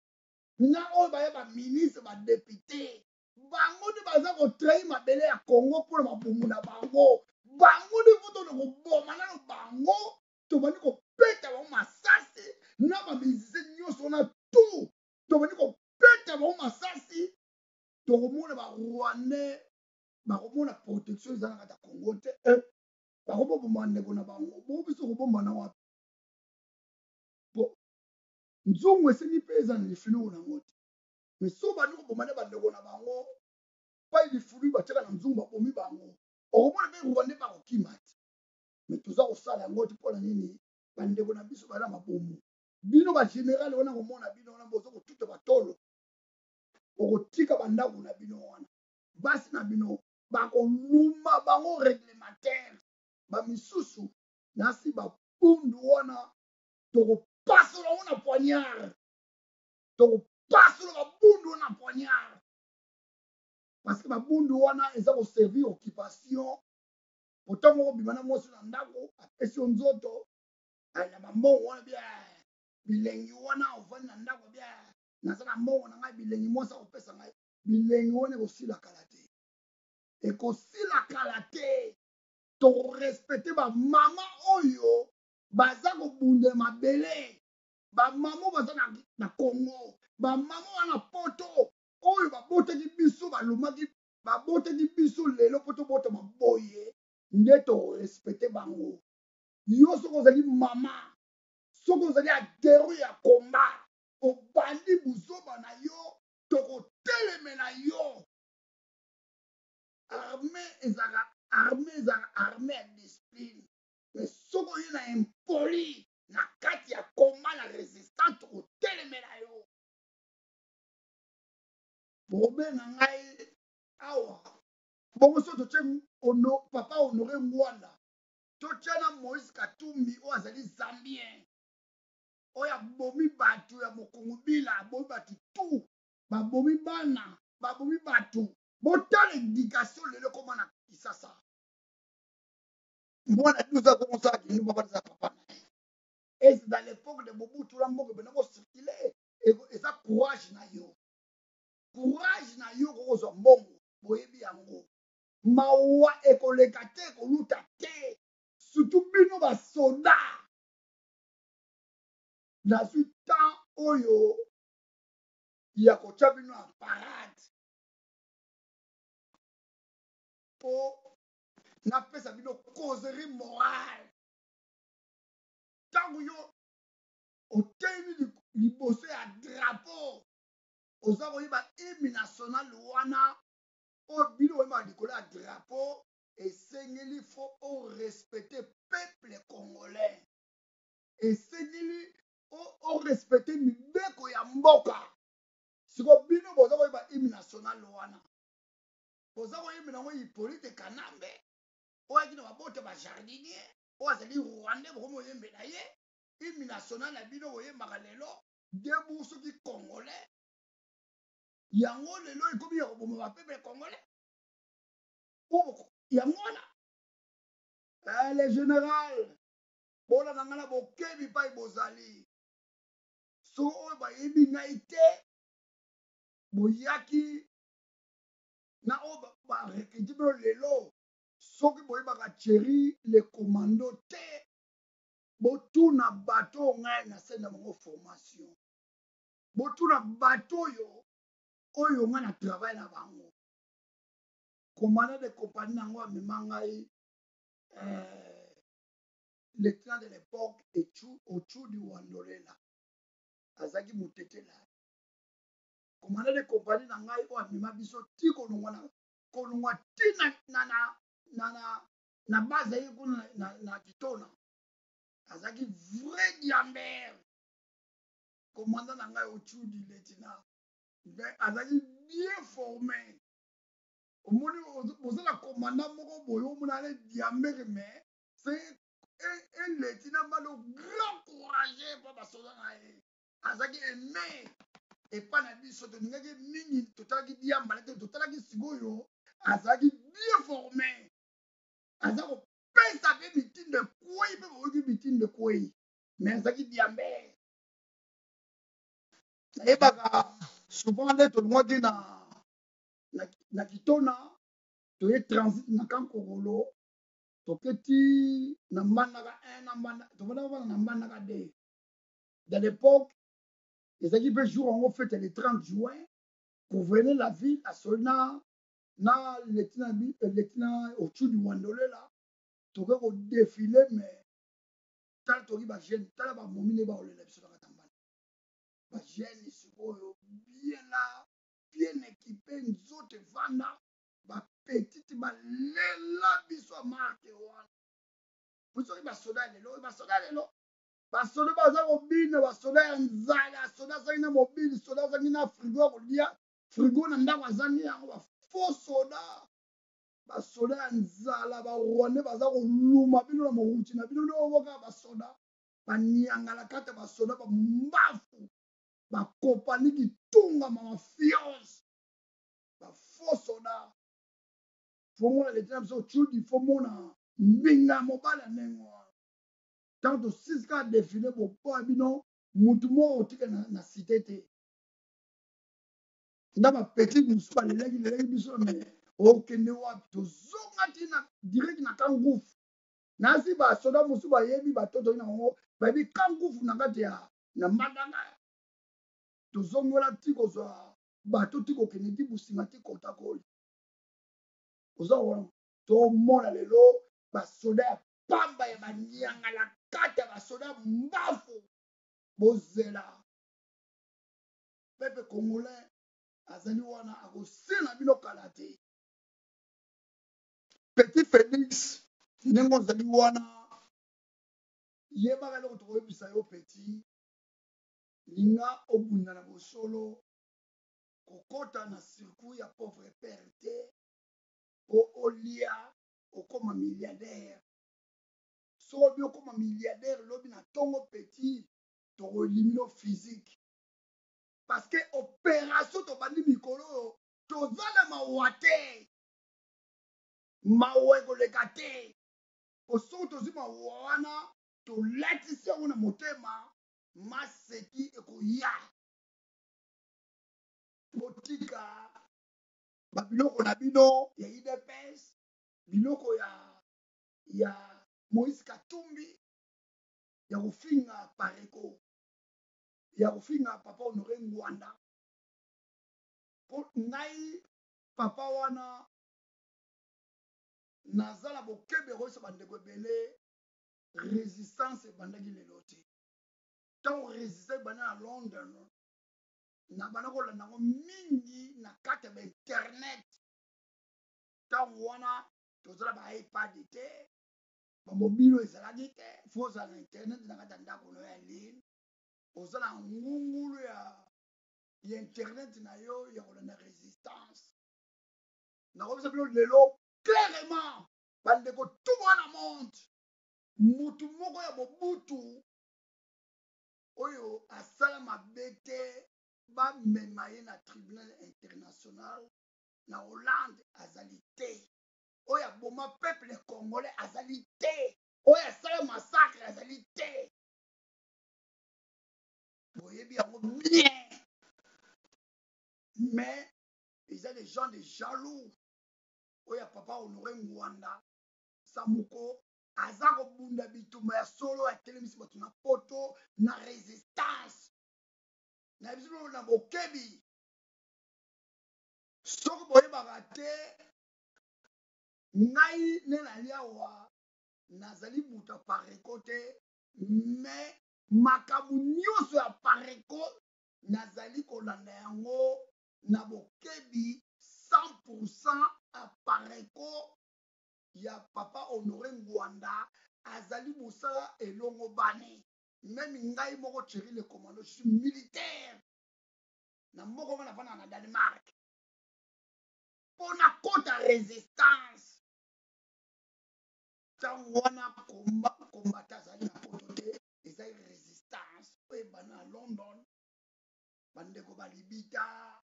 na oyo baya baministre, badéputé, bango nde baza kotrahir mabele ya Congo mpona mabumu na bango. Bango nde fo tona koboma nano bango. Tobandi kobeta bango masasi na bamusicien nyonso wana tout, tobandi kobeta bango masasi. Tokomona barwandais bakomona protection eza na kati ya Congo te, bakoboboma ndeko na bango. Bongo biso kobombana wapi? Po nzungu esengi mpe eza na lifinuku nango te. Mais so bandi koboma nde bandeko na bango pai lifulu batiaka na nzungu, babomi bango, okomona mpe rwandais bakokima te. Mais toza kosala yango te. Mpona nini? Bandeko na biso baza mabomu. Bino bagénéral wana, komona bino wana boza kotuta batolo, okotika bandako na bino wana, basi na bino bakoluma bango réglementaire. Bamisusu nasi babundu wana, tokopasola ngo na poignard, tokopasola babundu wana na poignard, parce que babundu wana eza koservir occupation. Otango okobima na mwasi na ndako, apesi yo nzoto na bambongo wana, bia bilengi wana, ovandi na ndako, bia naza na mbongo na ngai, bilengi mwasi akopesa ngai, bilengi wana ekosila kala te, ekosila kala te. Tokorespecte bamama oyo baza kobundela mabele, bamama oyo baza na Congo, bamama wana na Poto oyo babotaki biso, balomaki, babotaki biso lelo mpo tobotama boye, nde torespecte bango. Yo soki ozali mama, soki ozali adhérent ya combat, obandi buzoba na yo, tokotelemela yo. Armée ezalaka armée, ezalaka armée ya discipline. Mais soki oye na impoli na kati ya combat na résistance, tokotelemela yo. Bokobenga ngai awa bongo. So totie papa Honoré Ngbanda, totia na Moïse Katumbi oyo azali Zambien, oyo abomi bato ya mokongo bila, abomi bato tu, babomi bana, babomi bato. Botala éducation lelo ekoma na Kisasa. Mwana 12 akomosala kindu, papa eza papa na ye. Et dans l'époque de Mobutu na mboka ebenda kocircule, eza courage na yo, courage na yo kokozwa mbongo. Boyebi yango, mawa ekoleka te, ekoluta te, surtout bino basoda. Nazwi temps oyo ya kotya bino ya parade mpo napesa bino causerie morale. Ntango yo otelemi liboso ya drapeau, oza koyeba hymne national wana oyo bino oyebaka likolo ya drapeau, esengeli fo orespecte peuple congolais, esengeli orespecte mibeko ya mboka. Siko bino boza koyeba hymne national wana, boza koyembela yango Hippolyte Kanambe oyo ayaki na babota bajardinier, oyo azali Rwandais. Bokomi koyembela ye hymne national na bino boyembaka lelo debout soki congolais. Yango lelo ekomi ya koboma bapeuple congolais yango wana. Le général, bolanda ngai na bokebi pai bozali. Soki oyo bayebi ngai te, boyaki na oyo barekiti bino lelo. Soki boyebaka Thierry le commando te, botuna bato oyo ngai nasali na bango formation, botuna bato oyo oyo ngai na travail na bango. Commandant de compagnie na yango amema ngai lieutenant de l'époque Ochudi Wandolela, azalaki motetela. Commandant de compagnie na ngai oyo amema biso ti kolongwa na kolongwa ti na na na na na, na base ye kuna na, na, na Kitona, azalaki vrai diamber. Commandant na ngai Ochudi lieutenant, mais azalaki bien formé. Omoni boza na commandant moko boye omona ale diamber, mais c'est un lieutenant malo grand courageux mpo basoda na ye azalaki aimé epai na biso. Tolingaki mingi, totalaki diamba te, totalaki sikoyo azalaki bien formé, aza kopesa mpe mitindo ekwei mpe boyoki mitindo ekwei, mais azalaki diamber. Nayebaka souvent nde tolongwaki na Kitona, toye transit na Kankokolo, toketi na Mbandaka 1 na Mbanda, tobandaka wana na Mbandaka 2. Dans l'époque ezalaki mpe jour yango fête le 30 juin, gouverneur la ville asoli na lieutenant Ochudi Wandolela, toke kodéfiler. Mais tala, toki bajeune, tala bamomi nde baolela biso na kati ya Mbanda. Bajeune sikoyo bien là, bien équipé, nzoto evanda, bapetite balela biso ya marke wana. Po soki basoda lelo, basoda lelo, basoda baza kobina, basoda ya nzala, soda azangi na mobili, soda azangi na frigo ya kolia, frigo na ndako azangi yango, bafaux soda, basoda ya nzala. Barwandais baza koluma bino na moruti na bino nde oboka. Basoda baniangala kata, basoda bambafu, bakopani kitunga mamafiose, bafaux soda. Faut mona leta na biso Cudi, faut mona mbinga ya mobali ya ndenge wana. Ntango tosisi kaka défilé, boboya bino, mutu moko otika na cité te. Nda bapetits mosusu balelaki lelaki biso, mais okende wapi? Tozonga ti na direct na Kangufu. Nasi basoda mosusu bayebi, batoto na bango bayebi Kangufu na kati ya na Mbandaka. Tozongola ti kozwa bato, ti kokende ti Businga, ti Kotakoli. Oza wana, tomona lelo basoda ya pamba ya baniangala kati ya basoda mbafu. Bozela, peuple congolais azali wana, akosila bino kala te. Petit Félix, ndenge ozali wana, yebaka eloko tokoyebisa yo. Petit, linga obunda na bosolo, kokɔta na circuit ya pauvre père te po olia okóma milliardaire. Soki obi okóma milliardaire lobi na ntongo, petit, tokoéliminer physique, parce que opération tobandi mikolo oyo, toza na mawa te, mawa ekoleka te. Po soki tozwi mawa wana, tolatisi yango na motema, maseki ekoya. Botika babiloko na bino ya UDPS, biloko ya Moïse Katumbi, ya kofinga Pareko, ya kofinga papa Honore Ngwanda. Po ngai papa wana naza na bokebe koyesa bandeko ebele. Résistance ebandaki lelo te. Ntango résistance ebanda na London, na banda kolanda yango mingi na kati ya bainternet. Ntango wana tozala ba iPad te, bamobilo ezalaki te. Faut ozala na internet na kati ya ndako no ya ligne, oza na ngungulu ya internet na yo ya kolanda résistance. Nakobisa bino lelo clairement, bandeko tout wana monde, mutu moko ya Mobutu oyo asala mabe te, bamema ye na tribunal international na Hollande, azali te. Oyo aboma peuple congolais azali te. Oyo asala massacre azali te. Boyebi yango bien, mais eza des gens de jaloux oyo ya papa Honore Ngwanda. Samuko aza kobunda bitumba ya solo, atelemisi bato na poto na resistance na biso na bokebi. Soki boyebaka te, ngai nde nali awa, nazali moto ya Apareco te, mais makambo nyonso ya Apareco nazali kolanda yango na bokebi 100%. Apareco ya papa Honore Ngwanda azali mosala elongo bani. Même ngai moko, Thierry le commando, je suis militaire na moko nga nafandaka na Danemark mpo na kota résistance. Ntango wana kombata azali na poto te, ezali résistance oyo ebanda na London. Bandeko balibita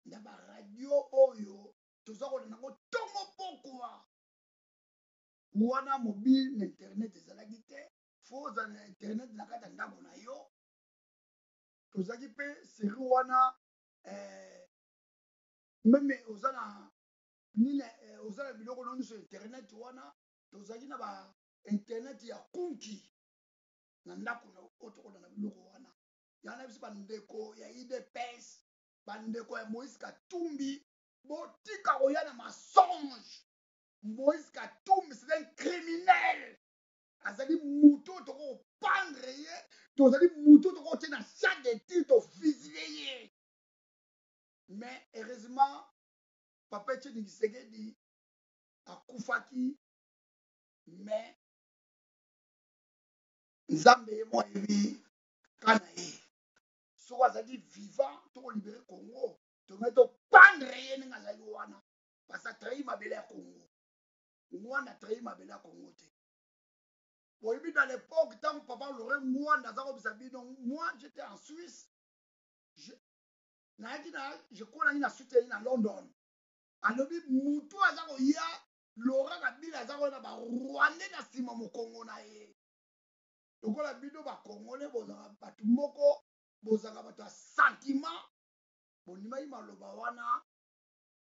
na baradio oyo toza kolanda yango ntongo pokwa wana, mobile na internet ezalaki te. Faut ozala na internet na kati ya ndako na yo. Tozalaki mpe série wana, même oza na nini, oza na biloko no nyonso internet wana. Tozalaki na ba internet ya kunki na ndako na oyo tokolanda biloko wana. Yango na biso bandeko ya UDPS, bandeko ya Moïse Katumbi, botika koya na mensonge. Moïse Katumbi, c'est un criminel. Azali motu oyo tokokopendre ye, tozali motu oyo tokokotia na champ de tir, tofusiller ye. Mais heureusement, papa Etienne Tshisekedi akufaki, mais Nzambe ye mo ayebi ka na ye. Soki azali vivant, tokolibérer Congo, tongai topendre ye ndenge azali wana, parce atrahi mabele ya Congo. Ngwanda atrahi mabele ya Congo te. Boyebi, dans l'époque, ntango papa Laurent Ngwanda aza kobisa bino, moi j'étais en Suisse. Nayaki na, je crois, nayaki na Suisse, na London. Alobi mutu aza koya, Laurent Kabila aza koya na Barwandais na nsima mokongo na ye. Lokola bino Bakongole bozalaka bato moko, bozalaka bato ya sentiment, bondimaki maloba wana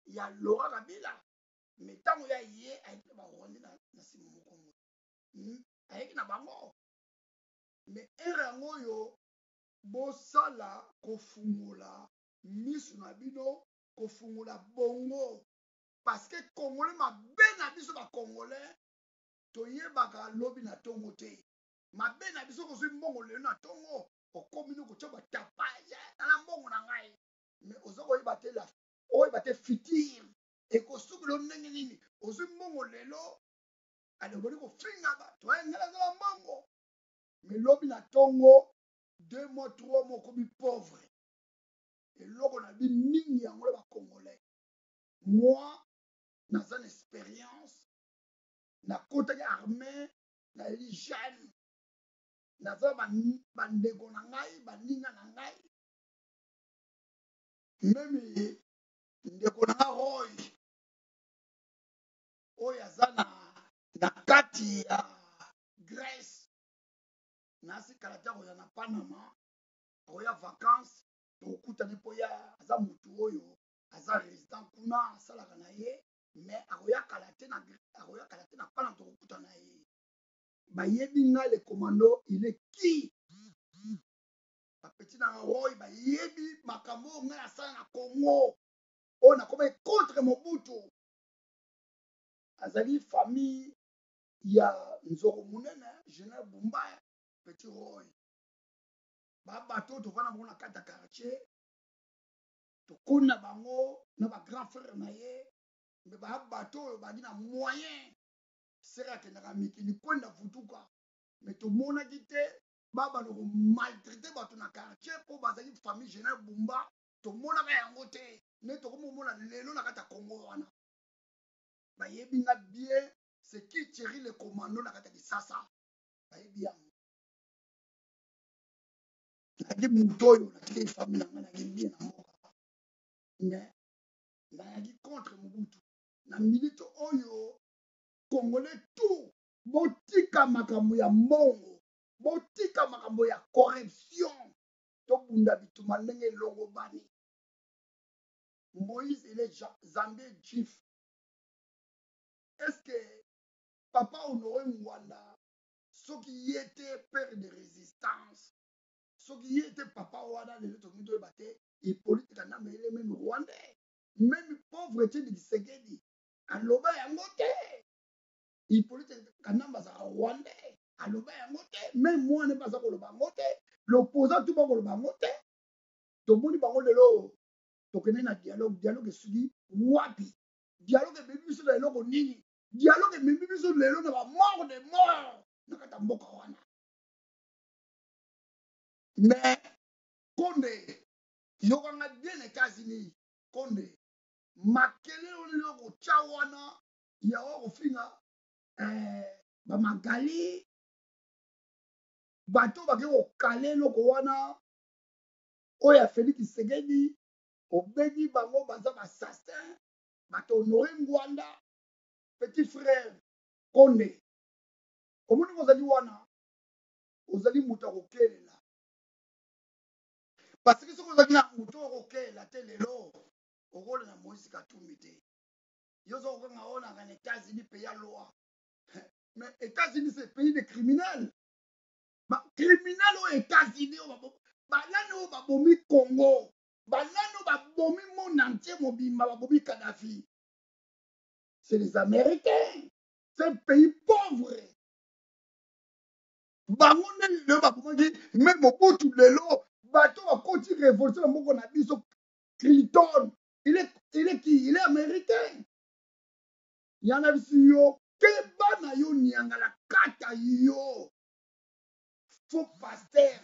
ya Laurent Kabila. Mais ntango ya ye, ayaki na Barwandais na nsima mokongo, ayaki na bango. Mais ere yango oyo, bosala kofungola miso na bino, kofungola bongo, parce que Congolais, mabe na biso Bacongolais, toyebaka lobi na ntongo te. Mabe na biso, kozwi mbongo lelo na ntongo, okomi no kotia batapage nala mbongo na ngai, mais oza koyeba te, oyeba te futur ekosukela ndenge nini. Ozwi mbongo lelo, ale oboni kofinga bato, ngai nazala mbongo, mais lobi na ntongo, 2 mois, 3 mois, okomi pauvre. Eloko na bi mingi yango na Bacongolais, moi naza na expérience. Nakotaki armée, nayeli jeune, naza bandeko na ngai, baninga na ngai, même ndeko na nga Roy oyo aza na kati ya Grèce, nasikala te akoya na Panama, akoya vacance, tokutani mpo ya aza motu oyo aza résident kuna, asalaka na ye, mais akoya kala te, akoya kala te na Panama, tokokutana na ye. Bayebi nga, le commando, il est qui? Bapeti na Roy bayebi makambo oyo ngai nasala na Congo, oyo nakomaki contre Mobutu. Azali famille ya nzoko monene, général Bumba. Petit Roy, babato oyo tovanda bango na kati ya quartier, tokoni na bango na bagrand frère na ye, mais babato oyo bali na moyen sere, akendaka mikili kwenda futuka, mais tomonaki te babanda komaltraiter bato na quartier mpo bazali famille général Bumba. Tomonaka yango te nde tokomi komona lelo na kati ya Congo wana. Bayebi nga bien, c'est qui Thierry le commando na kati ya Kisasa, bayebi yango. Nayaki moto oyo natikeli famille na ngai, nayaki bien na mboka, mais nayaki contre Mobutu. Na minute oyo, Congolais tout, botika makambo ya mbongo, botika makambo ya corruption, tobunda bituma ndenge elongo bani. Moïse, il est Zambien juif. Est ce que papa Papa Honore Ngwanda soki ye te père de résistance, soki ye te papa wana, lelo tokoki toyeba te Hippolyte Kanambe ele meme rwandais, meme pauvre Etienne Tshisekedi aloba yango te. Hippolyte Kanambe azalaka rwandais, aloba yango te. Meme mwana mpe aza koloba yango te, l'opposant tu bakoloba yango te. Tomoni bango lelo tokende na dialogue. Dialogue esuki wapi? Dialogue ememi biso na eloko nini? Dialogue ememi biso lelo na bamort de mort na kati ya mboka wana. Mais Konde, yokanga bien, États-Unis, Konde, makelele wana eloko kotya wana yawa kofinga bamagali bato bake kokale eloko wana oyo ya Félix Tshisekedi, obengi bango baza bassassin, bato Honore Ngwanda. Petit frère Konde, omoni ozali wana, ozali moto ya kokelela, parce que soki ozali na moto oyo kokelela te, lelo okolela Moïse Katumbi te. Yo oza kokanga oyo naka na États-Unis, pays ya loi, mais États-Unis, c'est pays de criminels. Bacriminel oyo États-Unis oyo, banani oyo babomi Congo, banani oyo babomi monde entier mobimba, babomi Kadafi, c'est les Américains. C'est un pays pauvre. Bango nde lelo babomaki me Mobutu. Lelo bato bakoti révolution na mboka na biso, Clinton, il est qui? Il est américain. Yana biso, yo keba na yo, niangala kata yo, faux pasteur.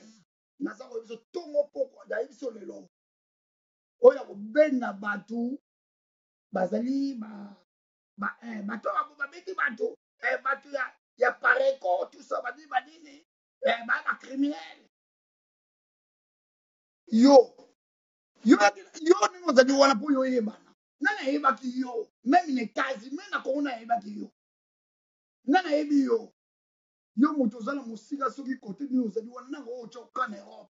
Naza koyebi biso ntongo poko, nayebi biso lelo oyo ya kobenga bato bazali bato babeti bato, bato ya Apareco, tout ça, banini banini, baya bacriminel. Yo yo yo, ndenge ozali wana mpo yo oyebana, nani ayebaki yo? Même na États-Unis, même na Kongo, nani ayebaki yo? Nani ayebi yo? Yo moto oza na mosika, soki kote nini ozali wana, nanga oyo otyoka na Europe,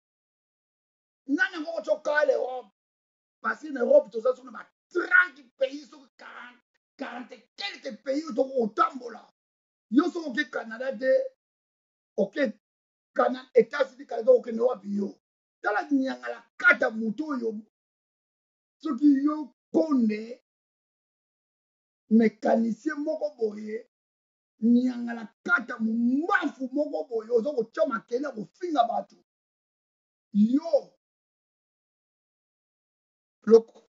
nani yango otyoka na Europe? Parce que na Europe toza soki na ba 30 pays, soki 40, 40 et quelques pays oyo tokoki kotambola. Yo soki oke Canada te, oke États-Unis, Canada, okende wapi yo? Tala nyangala kata moto oyo, soki yo Konde, mécanicien moko boye, nyangala kata mombafu moko boye, oza kotya makele ya kofinga bato. Yo loko,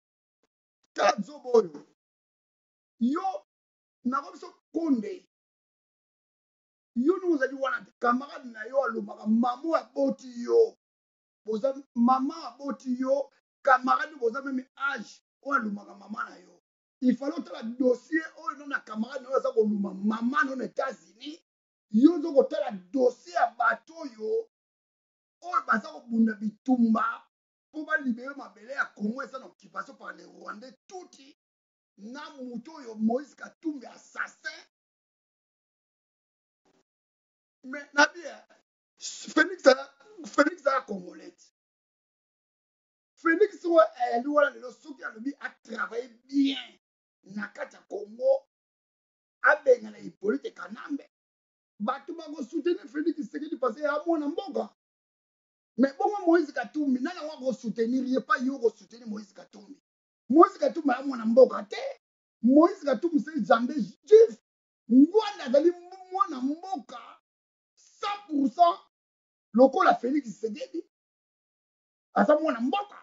tala nzobo oyo yo nako biso. Konde, yo ndenge ozali wana te, camarade na yo alobaka mama aboti yo, boza mama aboti yo, camarade, boza même âge, oyo alumaka mama na yo. Il fallait otala dossier oyo no na camarade na yo aza koluma mama no na États-Unis. Yo oza kotala dossier ya bato oyo baza kobunda bitumba mpo balibérer mabele ya Congo eza na occupation par les Rwandais tuti, na moto oyo Moïse Katumbi, assassin. Mais nabi Félix aza congolais. Félix oyo ayali wana lelo, soki alobi atravaille bien na kati ya Congo, abengana Hippolyte Kanambe, bato bakosoutenir Félix Tshisekedi parce ya mwana mboka. Mais bongo Moïse Katumbi, nani yango akosoutenir ye? Pa yo okosoutenir Moïse Katumbi? Moïse Katumbi aya mwana mboka te. Moïse Katumbi, c'est zambien juif. Ngwanda azali mwana mboka 100 lokola Félix Tshisekedi aza mwana mboka.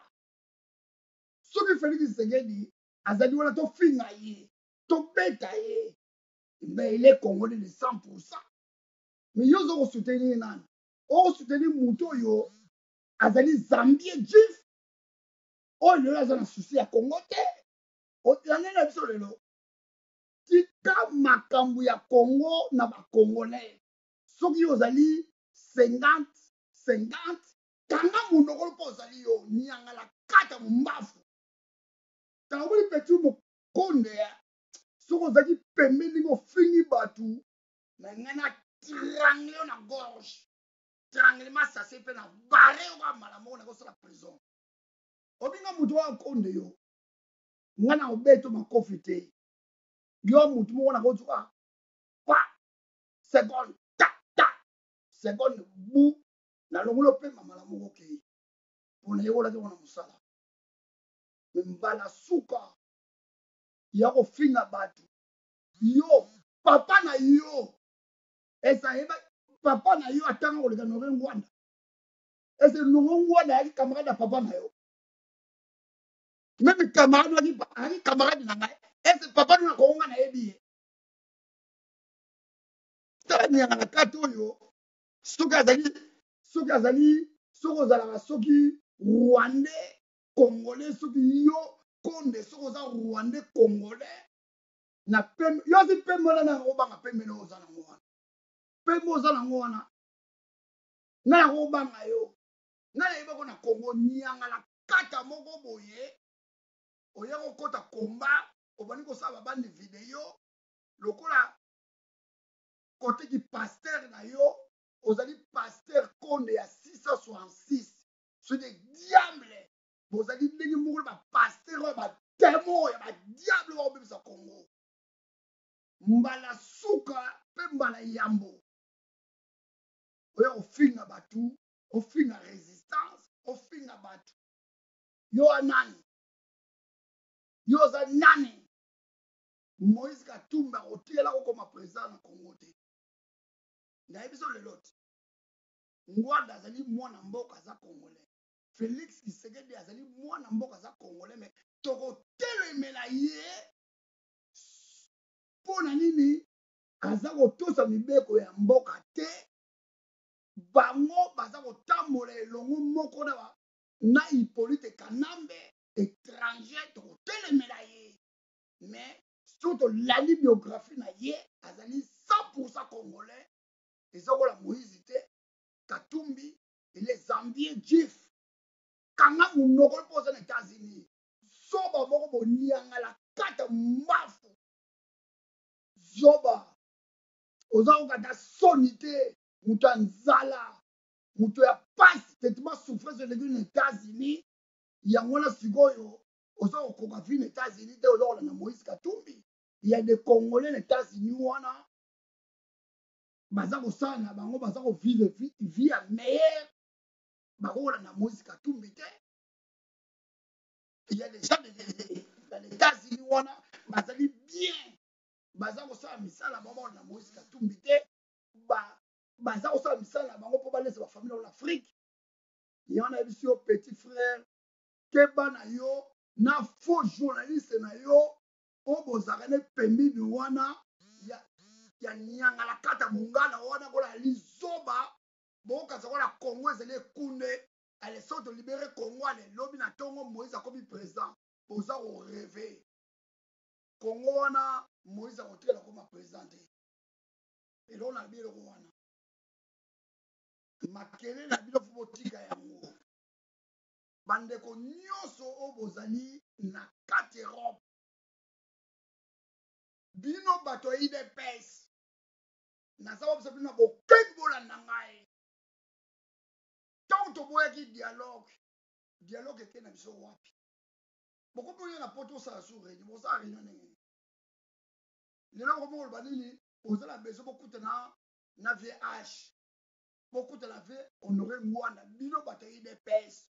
Soki Félix Tshisekedi azali wana, tofinga ye, tobeta ye, mais il est congolais de 100. Mais yo oza kosoutenir nani? Okosoutenir moto oyo azali zambien juif, oyo lelo aza na souci ya Congo te. Yango na biso lelo, tika makambo ya Congo na bacongolais. Soki ozali 50 50, kanga monoko mpo ozali yo niangala kata mombafu. Tala, petit mokonde, soki ozalaki pembeni ndenge ofingi bato na ngai, na trangle yo na gorge, tranglement sase mpe na bare yo kaka mbala moko, nakosala prison. Obinga moto oyo akonde yo, ngai na obeto makofi te. Yo motu moko nakozuka pa. Seconde ta ta seconde bu nalongoli opema mbala moko okei mpo nayekolaki yango na mosala. Me mbala suka ya kofinga bato, yo papa na yo esa yeba papa na yo atanga koleka Nore Ngwanda. Ese Nore Ngwanda ayaki camarade ya papa na yo? Meme camarade ayaki camarade na ngai. Ese papa no na Kongo ngai nayebi ye. Tala nyanga na kati oyo, soki azali, soki azali, soki ozalaka soki rwandais congolais, soki yo konde, soki oza rwandais congolais na pembe, yo ozi pembe wana, na obanga pembe na oza nango wana, pembe oza nango wana, nga na kobanga yo. Nga nayebako na Congo nyanga na kata moko boye, oya kokota komba, obandi kosala babandi video lokola kote ki pasteur na yo. Ozali pasteur Konde ya 666, c'est des diables. Bozali ndenge moko na bapasteur oyo, bademo ya badiable bakobebisa Congo. Mbala suka mpe mbala yambo oya kofinga bato, ofinga résistance, ofinga bato. Yo anani? Yo oza nani? Moïse Katumbi akotikala kokoma président na Congo te. Nayebi biso lelo te. Ngwanda azali mwana mboka, aza congolais. Félix Tshisekedi azali mwana mboka, aza congolais, mais tokotelemela ye mpo na nini? Aza kotosa mibeko ya mboka te. Bango baza kotambola elongo moko na Hippolyte Kanambe étranger, tokotelemela ye. Mais soki tolandi biographie na ye, azali 100% congolais. Eza kola Moïse te. Katumbi, il est zambien juif. Kanga monoko mpo oza na États-Unis. Zoba moko boniangala kata mbafu. Zoba, oza kokata soni te, moto ya nzala, moto ya pasi, traitement souffrance eleki na États-Unis. Yango wana sikoyo oza kokoka vie na États-Unis te, oza kolanda Moïse Katumbi. Ya des Congolais na États-Unis wana baza kosala na bango, baza kovivre vie ya meilleure, bakokolanda Moïse Katumbi te. Il y a des gens dans les États-Unis wana bazali bien, baza kosala misala bango, bakolanda Moïse Katumbi te. Baza kosala misala na bango mpo balesa bafamile na Afrique. Yango nayebisi yo, petit frère, keba na yo na faux journaliste na yo oyo bozalaka ne pembeni wana ya nyangala kata mongala wana kola lizoba. Bokasa kola Congo ezali ekunde. Ale soki tolibere Congo, ale lobi na ntongo Moïse akomi président. Boza korêver. Congo wana Moïse akotikala koma président te. Eloko na bi, eloko wana makele na bino, fo botika yango. Bandeko nyonso oyo bozali na kati Europe, bino bato ya UDPS, naza kopesa bino na bokebi, bolanda ngai. Ntango toboyaki dialogue, dialogue eke na biso wapi? Bokomi oya na poto, osala su réunion, bosala réunion ndenge nini? Lelo bokomi koloba nini? Oza na besoin bokutana na VH, bokutana ve Honore Ngwanda. Bino bato ya UDPS,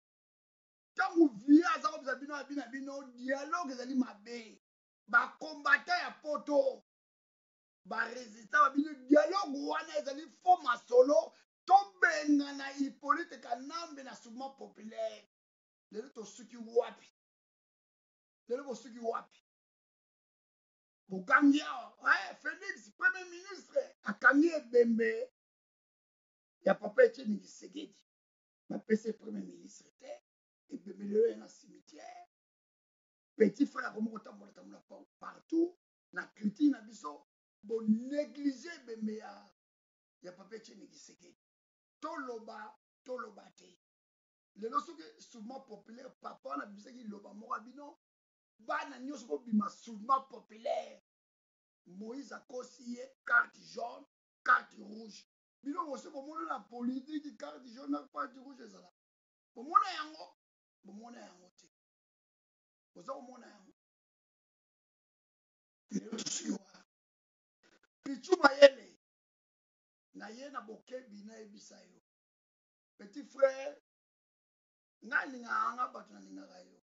ntango vie aza kobisa bino abi na bino dialogue ezali mabe, bakombata ya poto, barésistant babino, dialogue wana ezali faux masolo, tobengana Hippolyte Kanambe na soulèvement populaire. Lelo tosuki wapi? Lelo bosuki wapi? Bokangi awa Félix premier ministre, akangi ebembe ya papa Etienne Tshisekedi, bapesi premier ministre te. Ebembe lelo ye na cimetière. Petit frère akomi kotambola tambola partout na critique na biso. Bonéglige ebembe ya papa Etienne Tshisekedi. Toloba, toloba te. Lelo soki soulèvement populaire, papa wana abimisaki liloba moko ya bino bana nyonso bobima soulèvement populaire, Moïse akosi ye carte jaune, carte rouge. Bino bosi bomona na politiki carte jaune na carte rouge ezala? Bomona yango? Bomona yango te. Boza komona yango lelo. Tosuki wana. Pichu Mayele. Naye na bokebi nayebisa yo. Petit frère, nga nalingaka nga bato nalingaka yo.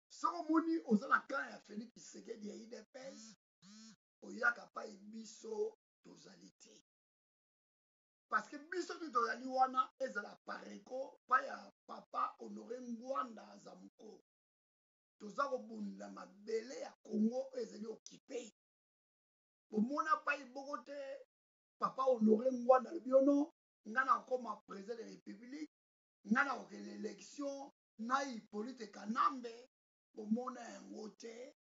Soki omoni oza na camp ya Felix Tshisekedi ya UDPS, oyaka pai biso tozali te. Parce que biso nde tozali wana ezala pareko pa ya papa Honore Ngwanda Zamuko. Toza kobunda mabele ya Congo oyo ezali occupé. Bomona pai boko te papa Honore Ngwanda alobi ono nga nakokoma président de république, nga nakokende élection na Hippolyte Kanambe. Bomona yango te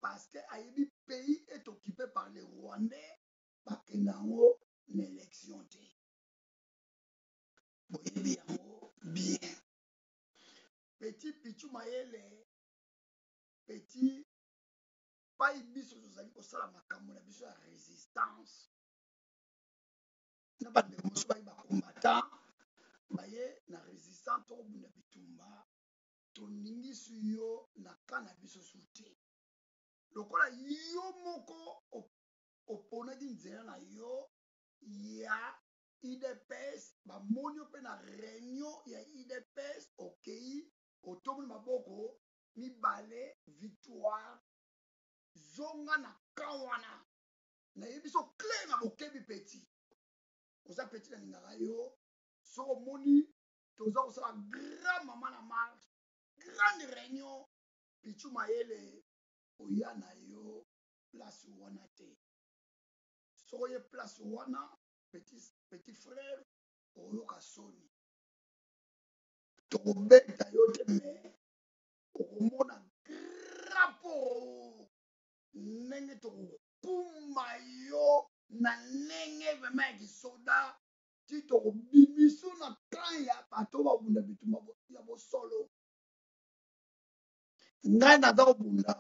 parce que ayebi pays est occupé par les Rwandais, bakende yango na élection te. Boyebi yango bien. Petit Pichu Mayele, petit pai biso tozali kosala makambo na biso ya résistance na bandeko mosusu baye bacombattant baye na résistance tokobunda bitumba, toningisi yo na ka na biso su te. Lokola yo moko oponaki nzela na yo ya UDPS, bamoni yo mpe na réunion ya UDPS, okei otomoni maboko mibale victoire, zonga na camp wana. Nayebi so clair na bokebi petit, oza petit nalingaka yo. Soki omoni toza kosala grand mama na marche, grande réunion, Pichu Mayele oya na yo place wana te. Soki oye place wana petit frère oyoka soni, tokobeta yo te, mais okomona rapport ndenge tokokumba yo na ndenge vraiment ya kisoda ti tokobimiso na camp ya bato babunda bitumba ya bosolo. Ngai naza kobunda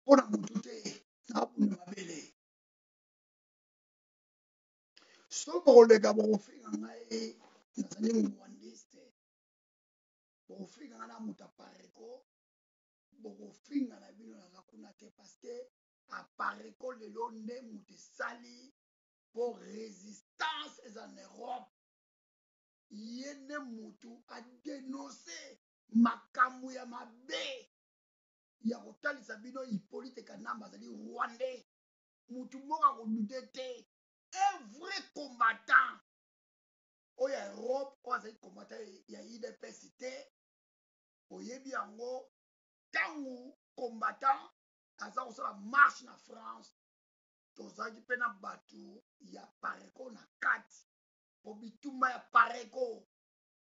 mpona motu te, nabunda mabele. Soki bokoleka bokofinga ngai nazali ngwandiste, bokofinga ngai na moto apareko, bokofinga na bino naza kuna te, parce que apareko lelo nde moto esali po résistance eza na Europe. Ye nde motu adénonce makambo ya mabe ya kotalisa bino Hippolyte Kanambe azali rwandais. Motu moko akodute te, un vrai combattant oyo ya Europe oyo azali combattant ya UDPS te. Oyebi yango ntango combattant aza kosala marche na France, tozalaki mpe na bato ya pareko na kati po bitumba ya pareko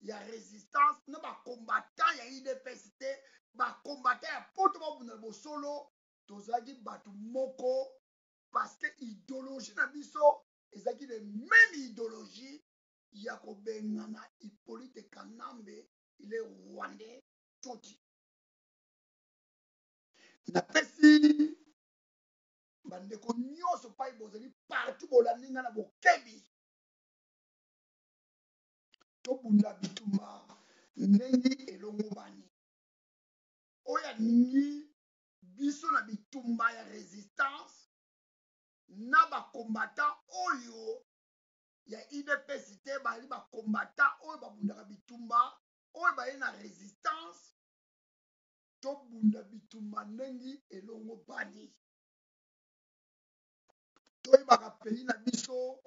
ya résistance na bacombattant ya UDPS te, bacombattant ya poto babunda bosolo, tozalaki bato moko parce que idéologie na biso ezalaki le même idéologie ya kobengana Hippolyte Kanambe, il est rwandais toti. Napesi bandeko nyonso pai bozali partout bolandi nga na bokebi, tobunda bitumba ndenge elongobani. Oyo aningi biso na bitumba ya résistance na bacombattant oyo ya UDPS te, bazali bacombattant oyo babundaka bitumba oyo baye na résistance, tobunda bitumba ndenge elongobani. Toyebaka pays na biso,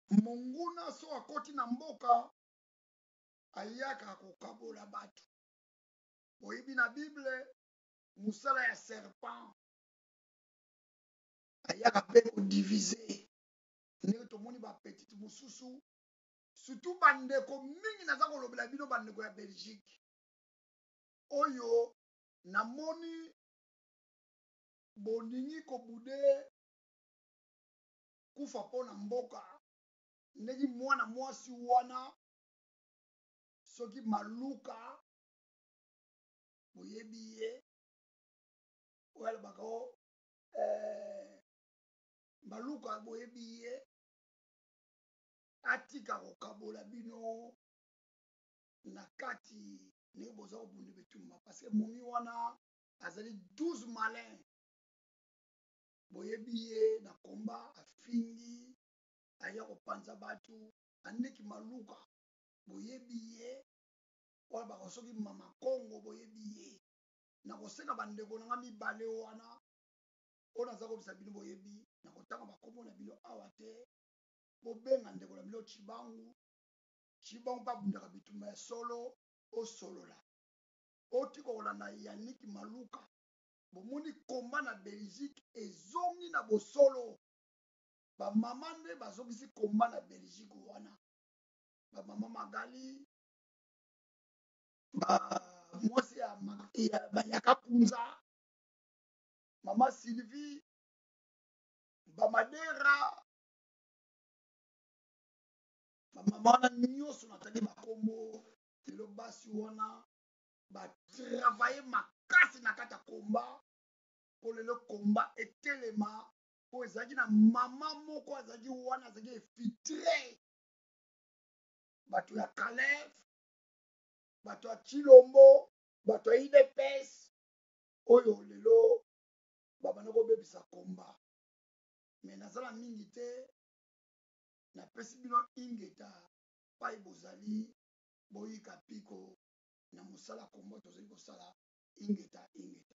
monguna so akoti na mboka ayaka kokabola bato. Boyebi na Bible mosala ya serpent, ayaka mpe kodivise. Ndenge tomoni bapetite mosusu, surtout bandeko mingi naza kolobela bino bandeko ya Belgique oyo namoni boningi kobude kufa mpona mboka. Ndenge mwana mwasi wana soki maluka boyebi ye oyo alobaka o maluka boyebi ye, atika kokabola bino na kati ndenge boza kobunda bitumba, parce que momi wana azali 12 malin. Boyebi ye na komba afingi, aya kopanza bato, Aniki Maluka, boyebi ye wana bako soki mama Kongo, boyebi ye. Nakosenga bandeko na nga mibale wana oyo naza kobisa bino, boyebi, nakotanga bakombo na bino awa te. Bobenga ndeko na bino Tshibangu. Tshibangu mpe abundaka bitumba ya solo. Osolola, otika kolanda Yannick Maluka. Bomoni komba na Belgique ezongi na bosolo. Bamama nde bazongisi komba na Belgique wana, bamama Magali, ba mwasi ya bayaka kunza, mama Sylvie, bamadera, bamama wana nyonso natangi bakombo. Lelo basi wana batravaille makasi na kati ya komba mpo lelo komba etelema, mpo ezalaki na mama moko azalaki wana, azalaki infiltré, bato ya Kalev, bato ya Chilombo, bato ya UDPS oyo lelo babanda kobebisa komba. Me nazala mingi te, napesi bino ingeta pai bozali, boyika piko na mosala komba tozali kosala. Ingeta, ingeta.